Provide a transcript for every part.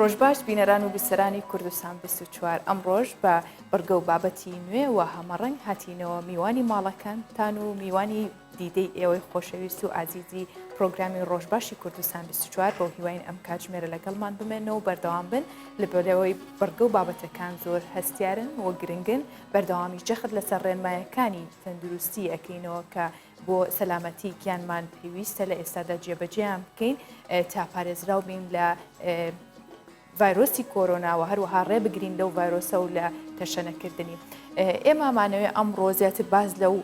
ڕۆژباش بینەران و بیسەرانی کوردستان 24 ئەمڕۆژ بە بڕگە و بابەتی نوێ و هەمەڕەنگ هاتینەوە میوانی ماڵەکانتان و میوانی دیدەی ئێوەی خۆشەویست و ئازیزی پرۆگرامی ڕۆژباشی کوردستان 24 بەو هیواین ئەم کاتژمێرە لەگەڵمان بمێنەوە و بەردەوام بن لە بەرەوەی بڕگە و بابەتەکان زۆر هەستیارن و گرنگن بەردەوامی جەخت لەسەر ڕێنمایەکانی تەندروستی ئەکەینەوە کە بۆ سەلامەتی گیانمان پێویستە لە ئێستادا جێبەجێیان بکەین تا پارێزراو بین لە ڤایرۆسی کۆرۆنا و هەروەها ڕێبگرین لەو ڤایرۆسە و لە تەشەنەکردنی. ئێمە مانەوێ ئەمڕۆ زیاتر باس لەو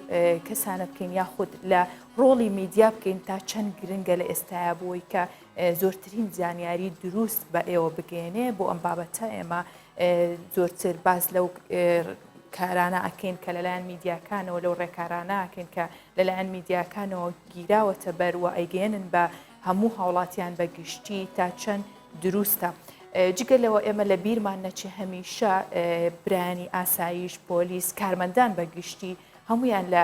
کەسانە بکەین یاخود لە ڕۆڵی میدیا بکەین تا چەند گرنگە لە ئێستایا بۆی کە زۆرترین زانیاری دروست بە ئێوە بگەێنێ بۆ ئەم بابەتە ئێمە زۆرتر باس لەو کارانە ئەکەین کە لەلایەن میدیاکانەوە لەو ڕێکارانە ئەکەین کە لەلایەن میدیاکانەوە گیراوەتە بەر و ئەیگەێنن بە هەموو هاوڵاتیان بە گشتی تا چەند دروستە. جگە لەوە ئێمە لە بیرمان نەچێ هەمیشە برایانی ئاسایش، پۆلیس، کارمەندان بە گشتی هەمویان لە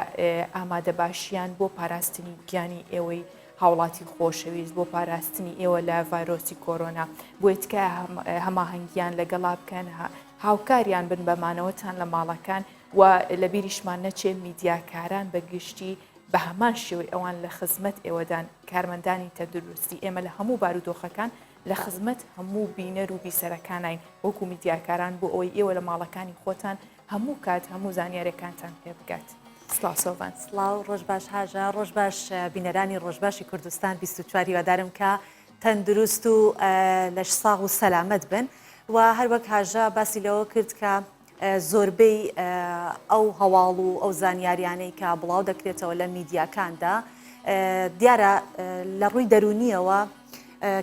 ئامادەباشیان بۆ پاراستنی گیانی ئێوەی هاوڵاتی خۆشەویست بۆ پاراستنی ئێوە لە ڤایرۆسی کۆرۆنا بۆیە تکایە هەماهەنگیان لەگەڵا بکەن هاوکاریان بن بە مانەوەتان لە ماڵەکان و لەبیریشمان نەچێ میدیاکاران بە گشتی بە هەمان شێوەی ئەوان لە خزمەت ئێوەدان کارمەندانی تەندروستی ئێمە لە هەموو بارودۆخەکان لە خزمەت هەموو بینەر و بیسەرەکانین وەکو میدیاکاران بۆ ئەوەی ئێوە لە ماڵەکانی خۆتان هەموو کات هەموو زانیارەکانتان پێ بگات. سڵاو سۆڤان. سڵاو ڕۆژ باش هاژە ڕۆژ باش بینەرانی ڕۆژ باشی کوردستان 24 هیوادارم کە تەندروست و لەش ساغ و سەلامەت بن و هەروەک هاژە باسی لەوە کرد کە زۆربەی ئەو هەواڵ و ئەو زانیاریانەی کە بڵاو دەکرێتەوە لە میدیاکاندا دیارە لە ڕووی دەرونیەوە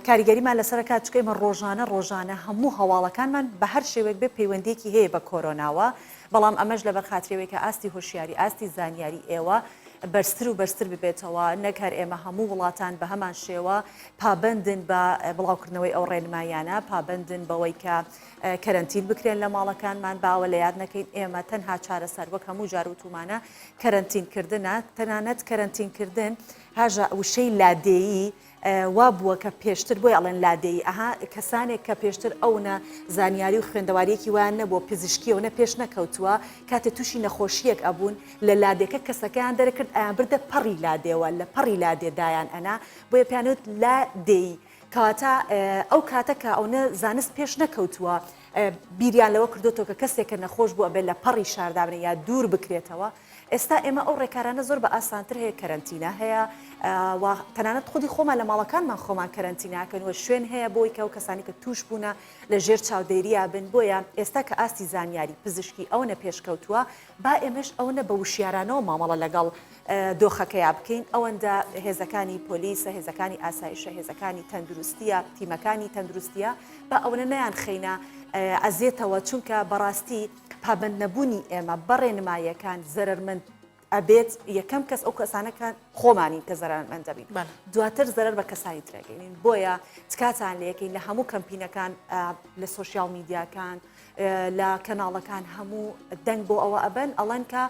کاریگەریمان لەسەر کات چکە ئێمە ڕۆژانە ڕۆژانە هەموو هەواڵەکانمان بە هەر شێوەیەک بێ پەیوەندیەکی هەیە بە کۆرۆناوە بەڵام ئەمەش لەبەر خاترەوەی کە ئاستی هۆشیاری ئاستی زانیاری ئێوە بەرزتر و بەرزتر ببێتەوە نەک هەر ئێمە هەموو وڵاتان بە هەمان شێوە پابەندن بە بڵاوکردنەوەی ئەو ڕێنماییانە پابەندن بەوەی کە کەرەنتین بکرێن لە ماڵەکانمان باوە لە یاد نەکەین ئێمە تەنها چارەسەر وەک هەموو جار وتومانە کەرەنتین کردنە تەنانەت کەرەنتین کردن هاژە وشەی لادێیی وا بووە کە پێشتر بۆی ئەڵێن لادێیی ئەها کەسانێک کە پێشتر ئەونە زانیاری و خوێندەواریەکی وایان نەبووە پزیشکیەوە نە پێش نەکەوتووە کاتێ تووشی نەخۆشیەک ئەبوون لە لادێکە کەسەکەیان دەرەکرد ئەیان بردە پەڕی لادێوە لە پەڕی لادێ دایان ئەنا بۆیە پێیانوت لادێی کەواتە ئەو کاتە کە ئەونە زانست پێش نەکەوتووە بیریان لەوە کردوتەوە کە کەسێک کە نەخۆش بوو ئەبێت لە پەڕی شاردابنێ یا دوور بکرێتەوە ئێستا ئێمە ئەو ڕێکارانە زۆر بە ئاسانتر هەیە کەرەنتینە هەیە و تەنانەت خودی خۆمان لە ماڵەکانمان خۆمان کەرەنتیناکەن و شوێن هەیە بۆی کە ئەو کەسانی کە توش بوونە لە ژێر چاودێریا بن بۆیە ئێستا کە ئاستی زانیاری پزیشکی ئەوەنە پێشکەوتووە با ئێمەش ئەوەنە بە وشیارانەوە مامەڵە لەگەڵ دۆخەکەیا بکەین ئەوەندە هێزەکانی پۆلیسە هێزەکانی ئاسایشە هێزەکانی تەندروستیە تیمەکانی تەندروستیە با ئەوەنە نەیان خەینە ئەزێتەوە چونکە بەڕاستی پابەند نەبوونی ئێمە بە ڕێنماییەکان زەرەرمەند ئەبێت یەکەم کەس ئەو کەسانە کە خۆمانین کە زەرەرمەند دەبین دواتر زەرەر بە کەسانی ترەگەینین بۆیە تکاتان لەکەین لە هەموو کەمپینەکان لە سۆشیال میدیاکان لە کەناڵەکان هەموو دەنگ بۆ ئەوە ئەبن ئەڵەن کە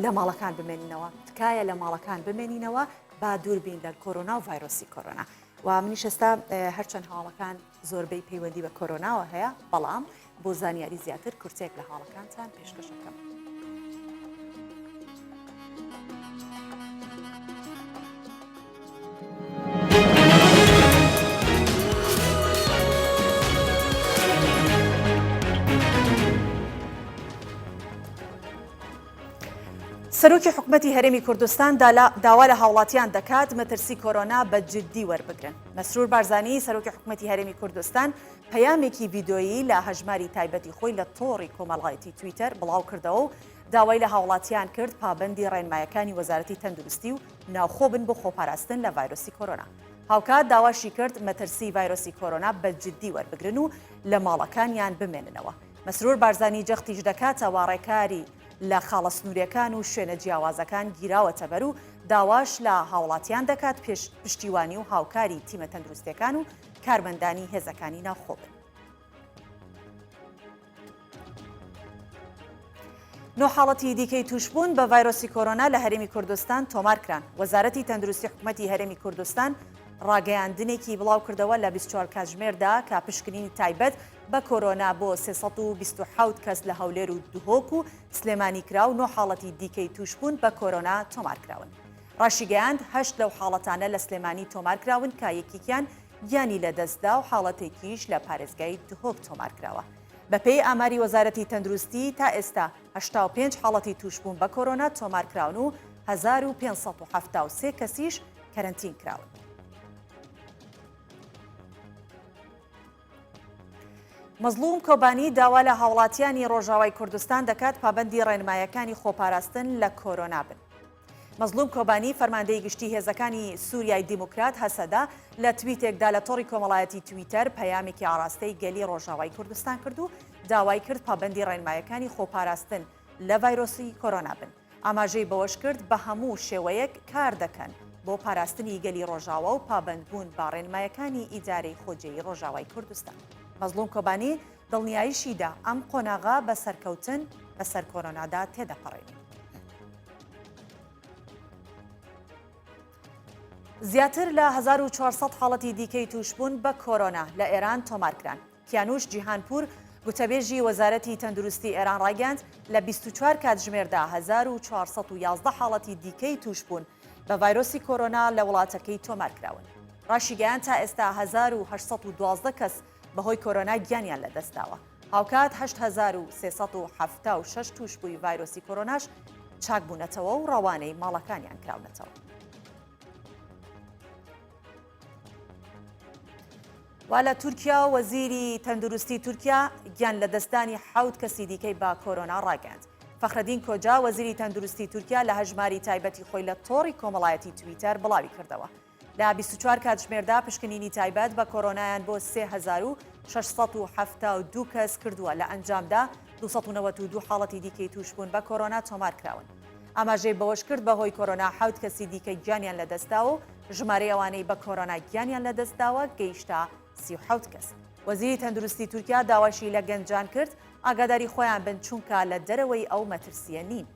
لە ماڵەکان بمێنینەوە تکایە لە ماڵەکان بمێنینەوە با دووربین لە کۆرۆنا و ڤایرۆسی کۆرۆنا و منیش ئێستا هەرچەند هەواڵەکان زۆربەی پەیوەندی بە کۆرۆناوە هەیە بەڵام بۆ زانیاری زیاتر کورتەیەک لە هەواڵەکانتان پێشکەش ئەکەم. سەرۆکی حکومەتی هەرێمی کوردستان داوا لە هاوڵاتیان دەکات مەترسی کۆرۆنا بە جددی وەربگرن. مەسرور بارزانی سەرۆکی حکومەتی هەرێمی کوردستان پەیامێکی ڤیدۆیی لە هەژماری تایبەتی خۆی لە تۆڕی کۆمەڵایەتی تویتەر بڵاوکردەوە و داوای لە هاوڵاتیان کرد پابەندی ڕێنمایەکانی وەزارەتی تەندروستی و ناوخۆ بن بۆ خۆپاراستن لە ڤایرۆسی کۆرۆنا. هاوکات داواشی کرد مەترسی ڤایرۆسی کۆرۆنا بە جددی وەربگرن و لە ماڵەکانیان بمێننەوە. مەسرور بارزانی جەختیش دەکاتەوە ڕێکاری لە خاڵە سنووریەکان و شوێنە جیاوازەکان گیراوەتەبەر و داواش لە هاوڵاتیان دەکات پێش پشتیوانی و هاوکاری تیمە تەندروستیەکان و کارمەندانی هێزەکانی ناوخۆ بن. نۆ حاڵەتی دیکەی تووشبوون بە ڤایرۆسی کۆرۆنا لە هەرێمی کوردستان تۆمارکران. وەزارەتی تەندروستی حکومەتی هەرێمی کوردستان. ڕاگەیاندنێکی بڵاوکردەوە لە 24 کاتژمێردا کە پشکنینی تایبەت بە کۆرۆنا بۆ 327 کەس لە هەولێر و دهۆک و سلێمانی کرا و نۆ حاڵەتی دیکەی تووشبوون بە کۆرۆنا تۆمارکراون. ڕاشیگەیاند، هەشت لەو حاڵەتانە لە سلێمانی تۆمارکراون کە یەکێکیان گیانی لەدەستدا و حاڵەتێکیش لە پارێزگای دهۆک تۆمارکراوە. بەپێی ئاماری وەزارەتی تەندروستی، تا ئێستا 85 حاڵەتی تووشبوون بە کۆرۆنا تۆمارکراون و 1573 کەسیش کەرەنتین کراون. مەزڵوم کۆبانی داوا لە هاوڵاتیانی ڕۆژاوای کوردستان دەکات پابەندی ڕێنمایەکانی خۆپاراستن لە کۆرۆنا بن. مەزڵوم کۆبانی فەرماندەی گشتی هێزەکانی سوریای دیموکرات هەسەدە لە تویتێکدا لە تۆڕی کۆمەڵایەتی تویتەر پەیامێکی ئاڕاستەی گەلی ڕۆژاوای کوردستان کرد و داوای کرد پابەندی ڕێنمایەکانی خۆپاراستن لە ڤایرۆسی کۆرۆنا بن. ئاماژەی بەوەشکرد، بە هەموو شێوەیەک کاردەکەن بۆ پاراستنی گەلی ڕۆژاوا و پابەندبوون بە ڕێنمایەکانی ئیدارەی خۆجێی ڕۆژاوای کوردستان. مەزڵوم کۆبانی دڵنیاییشی دا، ئەم قۆناغە بە سەرکەوتن بەسەر کۆرۆنادا تێدەپەڕێنین. زیاتر لە 1400 حاڵەتی دیکەی تووشبوون بە کۆرۆنا لە ئێران تۆمارکران. کیانوش جیهانپوور، گوتەبێژی وەزارەتی تەندروستی ئێران ڕایگەیاند، لە 24 کاتژمێردا 1411 حاڵەتی دیکەی تووشبوون بە ڤایرۆسی کۆرۆنا لە وڵاتەکەی تۆمارکراون. ڕاشیگەیاند، تا ئێستا 1812 کەس بەهۆی کۆرۆنا گیانیان لەدەستداوە. هاوکات 8376 تووشبووی ڤایرۆسی کۆرۆناش چاکبوونەتەوە و ڕەوانەی ماڵەکانیان کراونەتەوە. و لە تورکیا وەزیری تەندروستی تورکیا گیان لەدەستدانی حەوت کەسی دیکەی بە کۆرۆنا ڕاگەیاند. فەخرەدین کۆجا وەزیری تەندروستی تورکیا لە هەژماری تایبەتی خۆی لە تۆڕی کۆمەڵایەتی تویتەر بڵاوی کردەوە. لە 24 کاتژمێردا پشکنینی تایبەت بە کۆرۆنایان بۆ 3672 کەس کردووە لە ئەنجامدا 292 حاڵەتی دیکەی تووشبوون بە کۆرۆنا تۆمارکراون. ئاماژەی بەوەشکرد، بەهۆی کۆرۆنا حەوت کەسی دیکە گیانیان لەدەستداوە و ژمارەی ئەوانەی بە کۆرۆنا گیانیان لەدەستداوە گەیشتە 37 کەس. وەزیری تەندروستی تورکیا داواشی لە گەنجان کرد ئاگاداری خۆیان بن چونکە لە دەرەوەی ئەو مەترسییە نین.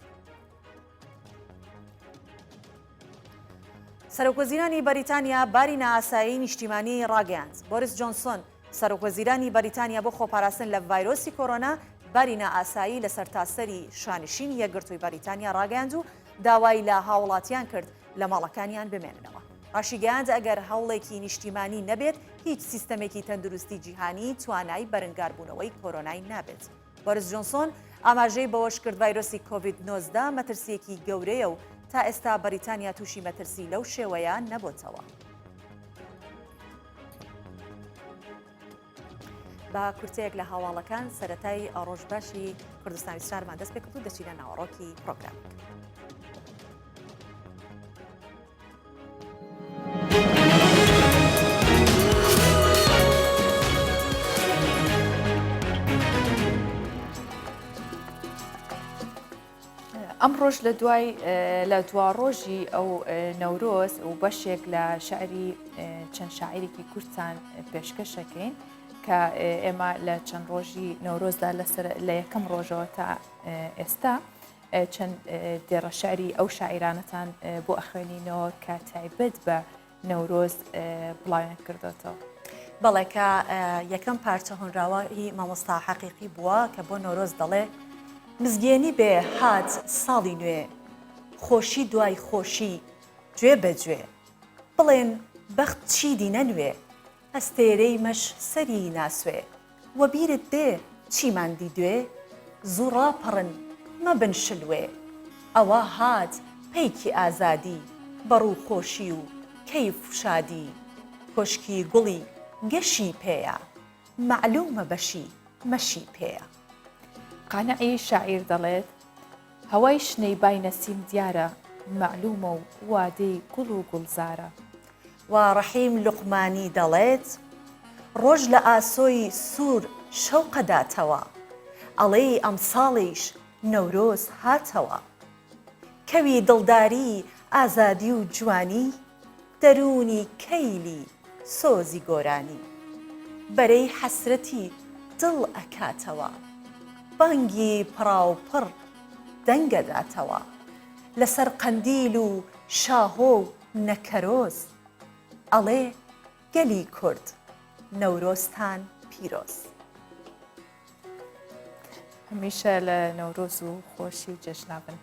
سەرۆکوەزیرانی بەریتانیا باری نائاسایی نیشتیمانی ڕاگەیاند. بۆریس جۆنسۆن، سەرۆکوەزیرانی بەریتانیا بۆ خۆپاراستن لە ڤایرۆسی کۆرۆنا باری نائاسایی لە سەرتاسەری شانشینی یەکگرتووی بەریتانیا ڕاگەیاند و داوای لە هاوڵاتیان کرد لە ماڵەکانیان بمێننەوە. ڕاشیگەیاند ئەگەر هەوڵێکی نیشتیمانی نەبێت هیچ سیستەمێکی تەندروستی جیهانی توانای بەرنگاربوونەوەی کۆرۆنای نابێت. بۆریس جۆنسۆن ئاماژەی بەوەشکرد ڤایرۆسی کۆڤید 19 مەترسییەکی گەورەیە و تا ئێستا بەریتانیا تووشی مەترسی لەو شێوەیە نەبۆتەوە. بە کورتەیەک لە هەواڵەکان سەرەتای ڕۆژباشی کوردستانی شارمان دەست پێکرد و دەچینە ناوەڕۆکی پرۆگرامەکە. ئەمڕۆش لە دوای لە دواڕۆژی ئەو نەورۆز و بەشێک لە شعری چەند شاعیرێکی کوردتان پێشکەشەکەین کە ئێمە لە چەند ڕۆژی نەورۆزدا لەسەر لە یەکەم ڕۆژەوە تا ئێستا چەند دێڕە شعری ئەو شاعیرانەتان بۆ ئەخوێنینەوە کە تایبەت بە نەورۆز بڵاویان کردۆتەوە. بەڵێ کە یەکەم پارچە هۆنراوە هی مامۆستا حەقیقی بووە کە بۆ نەورۆز دەڵێ، مزگێنی بێ هات ساڵی نوێ، خۆشی دوای خۆشی گوێ بە گوێ، بڵێن بەخت چیدی نەنوێ، ئەستێرەی مەش سەری ناسوێ، وەبیرت دێ چیمان دی دوێ؟ زوو ڕاپەڕن مەبن شلوێ. ئەوە هات پەیکی ئازادی بە ڕووخۆشی و کەیف و شادی. کۆشکی گوڵی گەشی پێیە مەعلوومە بەشی مەشی پێیە. قانعی شاعیر دەڵێت، هەوای شنەی بای نەسیم دیارە مەعلوومە و وادەی گوڵ و گوڵزارە. و ڕەحیم لوقمانی دەڵێت، ڕۆژ لە ئاسۆی سوور شەوقەداتەوە، ئەڵێی ئەمساڵیش نەورۆز هاتەوە. کەوی دڵداری ئازادی و جوانی، دەروونی کەیلی سۆزی گۆرانی. بەرەی حەسرەتی دڵ ئەکاتەوە، بانگی پڕاوپڕ دەنگەداتەوە. لەسەر قەندیل و شاهۆ و نەکەرۆز. ئەڵێ گەلی کورد نەورۆزتان پیرۆز. هەمیشە لە نەورۆز و خۆشی و جەژنا بن.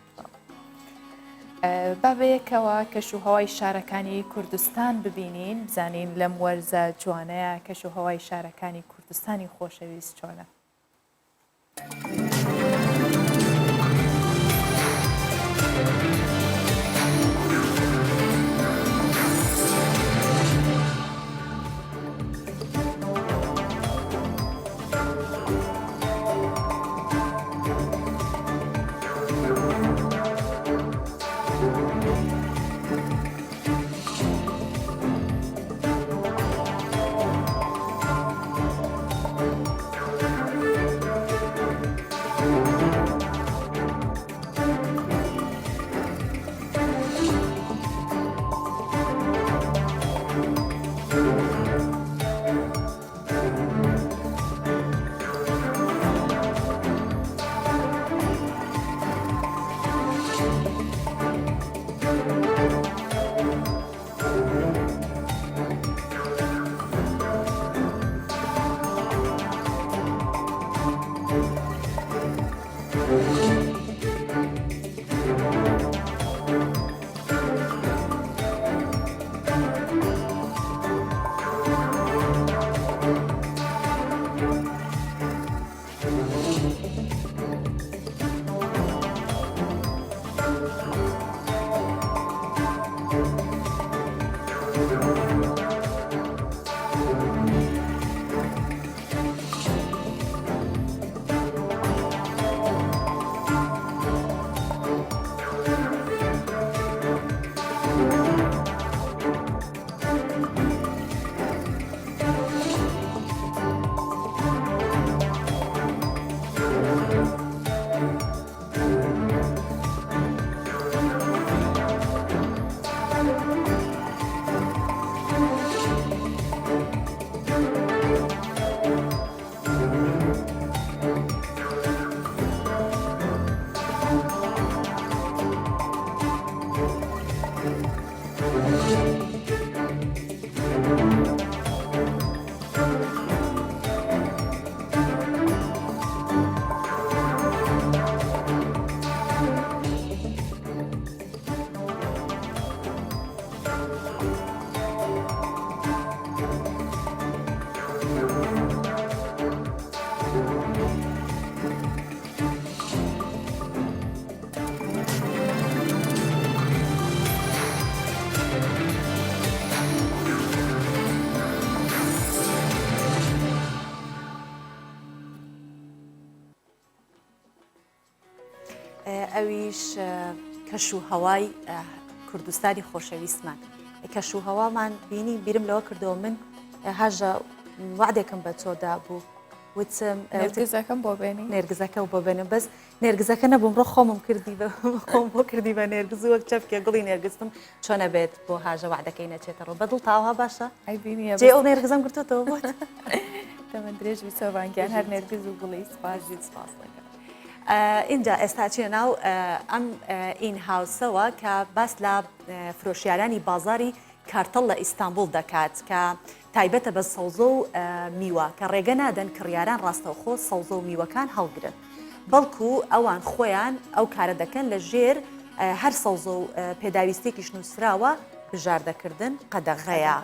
با بەیەکەوە کەش و هەوای شارەکانی کوردستان ببینین بزانین لەم وەرزە جوانەیە کەش و هەوای شارەکانی کوردستانی خۆشەویست چۆنە. ئەویش کەش و هەوای کوردستانی خۆشەویستمان کەش و هەوامان بینی بیرم لەوە کردەوە من هاژە وعدێکم بە تۆدا بوو وتم نێرگزەکەم بۆ بێنی نێرگزەکە بۆ بێنم بەس نێرگزەکە نەبووم ڕۆ خۆمم کردی بە خۆم بۆ کردی بە نێرگز وەک چەپکێ گوڵی نێرگزتم چۆنە بێت بۆ هاژە وعدەکەی نەچێتەوە بە دڵ تاوها باشە ئەی بینیە جێ ئەو نێرگزەم گرتۆتەوە بۆت تەمەن درێژ بی سۆڤان گیان هەر نێرگز و گوڵی سپاس سپاس دەکەم. ئینجا ئێستا چینە ناو ئەم ئین هاوسەوە کە باس لە فرۆشیارانی بازاری کارتەڵ لە ئیستانبوڵ دەکات کە تایبەتە بە سەوزە و میوە کە ڕێگە نادەن کڕیاران ڕاستەوخۆ سەوزە و میوەکان هەڵگرن بەڵکو ئەوان خۆیان ئەو کارە دەکەن لە ژێر هەر سەوزە و پێداویستێکیش نووسراوە بژاردەکردن قەدەغەیە.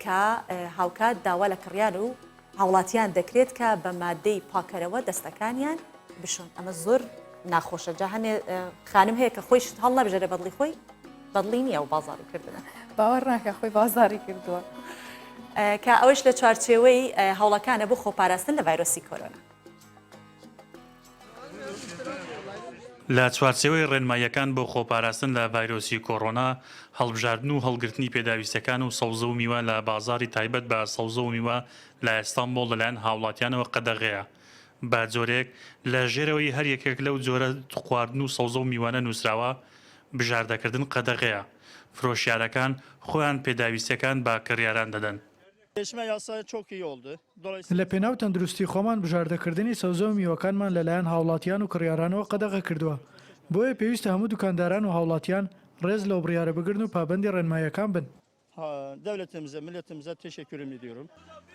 کە هاوکات داوا لە کڕیار و هاوڵاتیان دەکرێت کە بە مادەی پاکەرەوە دەستەکانیان بشۆن ئەمە زۆر ناخۆشە جا هەنێ خانم هەیە کە خۆی شت هەڵنابژێرێ بەدڵی خۆی بەدڵی نییە و بازاڕی کردنە باوەڕ ناکە خۆی بازاڕی کردووە. کە ئەوەش لە چوارچێوەی هەوڵەکانە بۆ خۆپاراستن لە ڤایرۆسی کۆرۆنا. لە چوارچێوەی ڕێنماییەکان بۆ خۆپاراستن لە ڤایرۆسی کۆڕۆنا، هەڵبژاردن و هەڵگرتنی پێداویستیەکان و سەوزە و میوە لە بازاڕی تایبەت بە سەوزە و میوە لە ئێستانبۆڵ لەلایەن هاوڵاتیانەوە قەدەغەیە. بە جۆرێک لە ژێرەوەی هەر یەکێک لەو جۆرە خواردن و سەوزە و میوانە نووسراوە، بژاردەکردن قەدەغەیە. فرۆشیارەکان خۆیان پێداویستیەکان بە کڕیاران دەدەن. لە پێناو تەندروستی خۆمان بژاردەکردنی سەوزە و میوەکانمان لەلایەن هاوڵاتیان و کڕیارانەوە قەدەغە کردووە، بۆیە پێویستە هەموو دوکانداران و هاوڵاتیان ڕێز لەو بڕیارە بگرن و پابەندی ڕێنماییەکان بن. Devletimize, milletimize teşekkürümü ediyorum.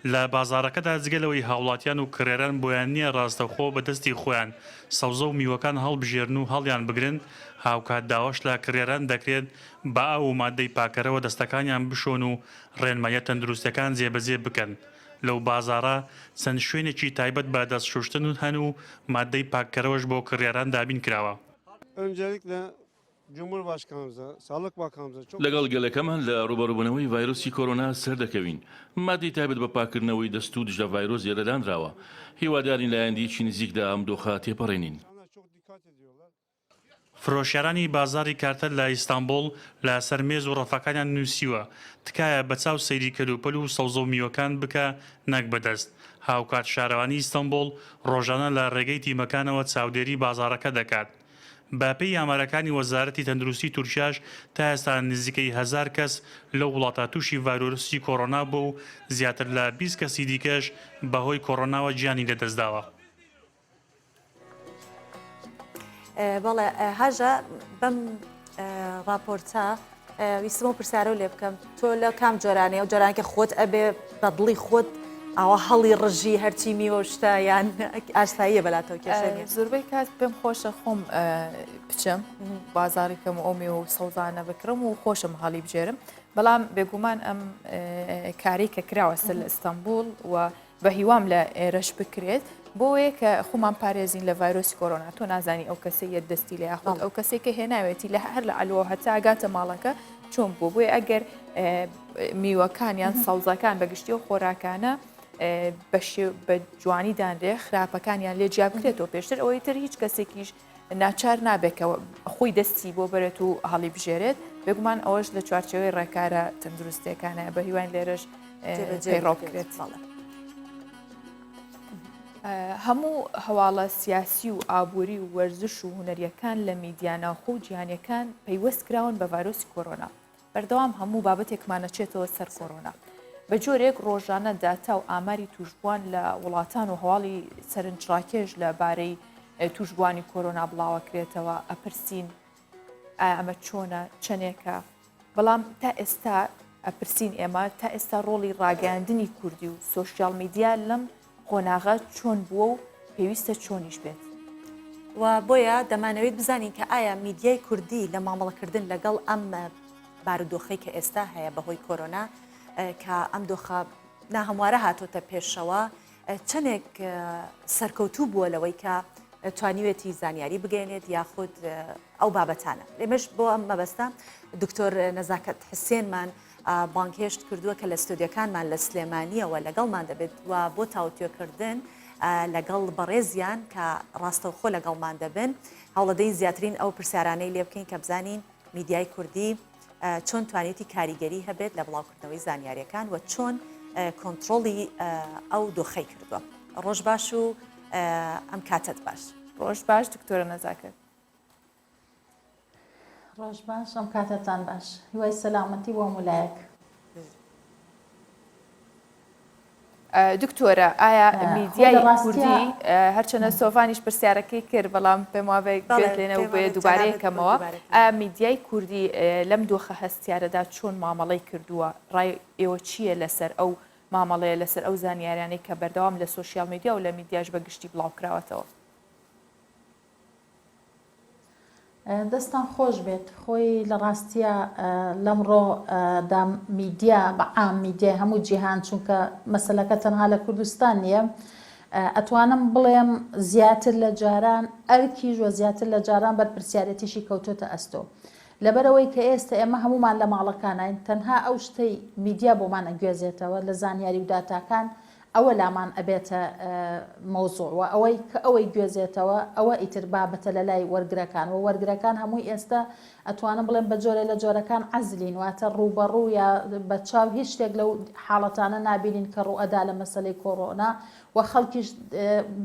لە بازاڕەکەدا جگە لەوەی هاوڵاتیان و کڕیاران بۆیان نییە ڕاستەوخۆ بە دەستی خۆیان سەوزە و میوەکان هەڵبژێرن و هەڵیان بگرن، هاوکات داواش لە کڕیاران دەکرێت بە ئاو و ماددەی پاکەرەوە دەستەکانیان بشۆن و ڕێنماییە تەندروستییەکان جێبەجێ بکەن. لەو بازاڕە چەند شوێنێکی تایبەت بە دەست شوشتن هەن و ماددەی پاککەرەوەش بۆ کڕیاران دابین کراوە. Öncelikle Cumhurbaşkanımıza، Sağlık Bakanımıza çok. لەگەڵ گەلەکەمان لە ڕووبەڕووبوونەوەی ڤایرۆسی کۆرۆنا سەردەکەوین. ماددەی تایبەت بە پاککردنەوەی دەست و دژە ڤایرۆس لێرە دانراوە. هیوادارین لە ئایندەیەکی نزیکدا ئەم دۆخە تێپەڕێنین. فرۆشیارانی بازاڕی کارتەل لە ئیستانبوڵ لە سەر مێز و ڕەفەکانیان نووسیوە، تکایە بە چاو سەیری کەلوپەل و سەوزە و میوەکان بکە نەک بە دەست. هاوکات شارەوانی ئیستەنبوڵ ڕۆژانە لە ڕێگەی تیمەکانەوە چاودێری بازاڕەکە دەکات. بە پێی ئامارەکانی وەزارەتی تەندروستی تورکیاش تا ئێستا نزیکەی هەزار کەس لەو وڵاتە تووشی ڤایرۆسی کۆرۆنا بووە و زیاتر لە 20 کەسی دیکەش بەهۆی کۆرۆناوە گیانی لەدەستداوە. بەڵێ هاژە بەم ڕاپۆرتە ویستم ئەو پرسیارەو لێ بکەم تۆ لە کام جۆرانەیە ئەو جۆرانە کە خۆت ئەبێ بە دڵی خۆت ئاوا هەڵی ڕژی هەرچی میوە و شتە یان ئاساییە بەلاتەوە کێشە نیە؟ زۆربەی کات پێم خۆشە خۆم بچم بازاڕی کەم و ئەو میوە و سەوزانە بکڕم و خۆشم هەڵی بژێرم بەڵام بێگومان ئەم کارەی کە کراوە سەر لە ئیستانبوڵ و بە هیوام لە ئێرەش بکرێت بۆیە کە خۆمان پارێزین لە ڤایرۆسی کۆرۆنا تۆ نازانی ئەو کەسەی یەت دەستی لە یاخود ئەو کەسێک کە هێناوێتی لە هەر لە عەلوە هەتا گاتە ماڵەکە چۆن بوو بۆیە ئەگەر میوەکان یان سەوزەکان بە گشتی و خۆراکانە بە جوانی دانرێ خراپەکانیان لێ جیا بکرێتەوە پێشتر ئەوەی تر هیچ کەسێکیش ناچار نابێت کە خۆی دەستی بۆ بەرێت و هەڵیبژێرێت، بێگومان ئەوەش لە چوارچێوەی ڕێکارە تەندروستیەکانە، بە هیواین لێرەش پەیڕەو بکرێت. هەموو هەواڵە سیاسی و ئابووری و وەرزش و هونەریەکان لە میدیا ناوخۆ و جیهانیەکان پەیوەست کراون بە ڤایرۆسی کۆرۆنا. بەردەوام هەموو بابەتێکمان ئەچێتەوە سەر کۆرۆنا. بە جۆرێک ڕۆژانە داتا و ئاماری تووشبووان لە وڵاتان و هەواڵی سەرنجڕاکێش لە بارەی تووشبووانی کۆرۆنا بڵاوەکرێتەوە، ئەپرسین ئایا ئەمە چۆنە، چەندێکە؟ بەڵام تا ئێستا ئەپرسین ئێمە تا ئێستا ڕۆڵی ڕاگەیاندنی کوردی و سۆشیال میدیا لەم قۆناغە چۆن بووە و پێویستە چۆنیش بێت؟ و بۆیە دەمانەوێت بزانین کە ئایا میدیای کوردی لە مامەڵەکردن لەگەڵ ئەم بارودۆخەی کە ئێستا هەیە بەهۆی کۆرۆنا کە ئەم دۆخە ناهەموارە هاتۆتە پێشەوە چەندێک سەرکەوتوو بووە لەوەی کە توانیوێتی زانیاری بگەێنێت یاخود ئەو بابەتانە ئێمەش بۆ ئەم مەبەستە دکتۆر نەزاکەت حسێنمان بانگهێشت کردووە کە لە ستۆدیۆکانمان لە سلێمانییەوە لەگەڵمان دەبێت و بۆ تاوتوێکردن لەگەڵ بەڕێزیان کە ڕاستەوخۆ لەگەڵمان دەبن هەوڵەدەین زیاترین ئەو پرسیارانەی لێ بکەین کە بزانین میدیای کوردی چۆن توانیتی کاریگەری هەبێت لە بڵاوکردنەوەی زانیاریەکان و چۆن کۆنترۆڵی ئەو دۆخەی کردووە. ڕۆژ باش و ئەم کاتەت باش. ڕۆژ باش دکتۆرە نەزاکەت. ڕۆژ باش ئەم کاتەتان باش هیوای سەلامەتی بۆ هەموو لایەک. دکتۆرە ئایا میدیای کوردی هەرچەنە سۆڤانیش پرسیارەکەی کرد بەڵام پێم وابێ گوێت لێ نەبوو بۆیە دووبارەی کەمەوە ئایا میدیای کوردی لەم دۆخە هەستیارەدا چۆن مامەڵەی کردووە ڕای ئێوە چییە لەسەر ئەو مامەڵەیە لەسەر ئەو زانیاریانەی کە بەردەوام لە سۆشیال میدیا و لە میدیاش بە گشتی بڵاوکراوەتەوە؟ دەستتان خۆش بێت خۆی لە ڕاستیا لەمڕۆ دا میدیا بە عام میدیای هەموو جیهان چونکە مەسەلەکە تەنها لە کوردستان نییە ئەتوانم بڵێم زیاتر لە جاران ئەرکیش وە زیاتر لە جاران بەرپرسیارێتیشی کەوتۆتە ئەستۆ لەبەرئەوەی کە ئێستە ئێمە هەموومان لە ماڵەکاناین تەنها ئەو شتەی میدیا بۆمان ئەگوێزێتەوە لە زانیاری و داتاکان ئەوە لامان ئەبێتە مەوزوع و ئەوەی کە ئەوەی گوێزێتەوە ئەوە ئیتر بابەتە لە لای وەرگرەکان و وەرگرەکان هەمووی ئێستە ئەتوانم بڵێم بە جۆرێ لە جۆرەکان عەزلین واتە ڕووبەڕوو یا بە چاو هیچ شتێک لەو حاڵەتانە نابینین کە ڕووئەدا لە مەسەلەی کۆڕۆنا و خەڵکیش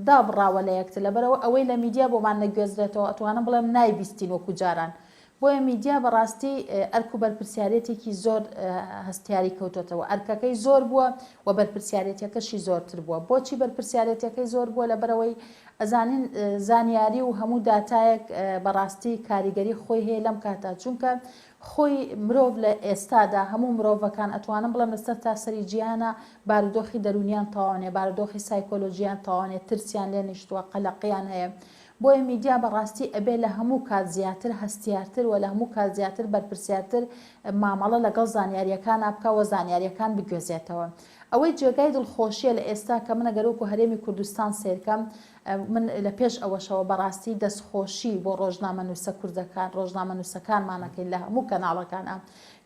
دابڕاوە لە یەکتر لەبەرئەوە ئەوەی لە میدیا بۆمان نەگوێزرێتەوە ئەتوانم بڵێم نایبیستین وەکو جاران بۆیە میدیا بەڕاستی ئەرک و بەرپرسیارێتێکی زۆر هەستیاری کەوتۆتەوە، ئەرکەکەی زۆر بووە و بەرپرسیارێتیەکەشی زۆرتر بووە. بۆچی بەرپرسیارێتیەکەی زۆر بووە؟ لەبەرئەوەی ئەزانین زانیاری و هەموو داتایەک بەڕاستی کاریگەری خۆی هەیە لەم کاتە، چونکە. خۆی مرۆڤ لە ئێستادا هەموو مرۆڤەکان ئەتوانم بڵێم لە سەرتاسەری جیهانا بارودۆخی دەروونیان تەواو نیە، بارودۆخی سایکۆلۆژیان تەواو نیە، ترسیان لێ نیشتووە، قەلەقیان هەیە. بۆیە میدیا بە ڕاستی ئەبێ لە هەموو کات زیاتر هەستیارتر و لە هەموو کات زیاتر بەرپرسیارتر مامەڵە لەگەڵ زانیارییەکانا بکا و زانیارییەکان بگوێزێتەوە. ئەوەی جێگای دڵخۆشییە لە ئێستا کە من ئەگەر وەکوو هەرێمی کوردستان سەیر کەم، من لە پێش ئەوەشەوە بە ڕاستی دەستخۆشی بۆ ڕۆژنامەنووسە کوردەکان، ڕۆژنامەنووسەکانمان ئەکەین لە هەموو کەناڵەکانا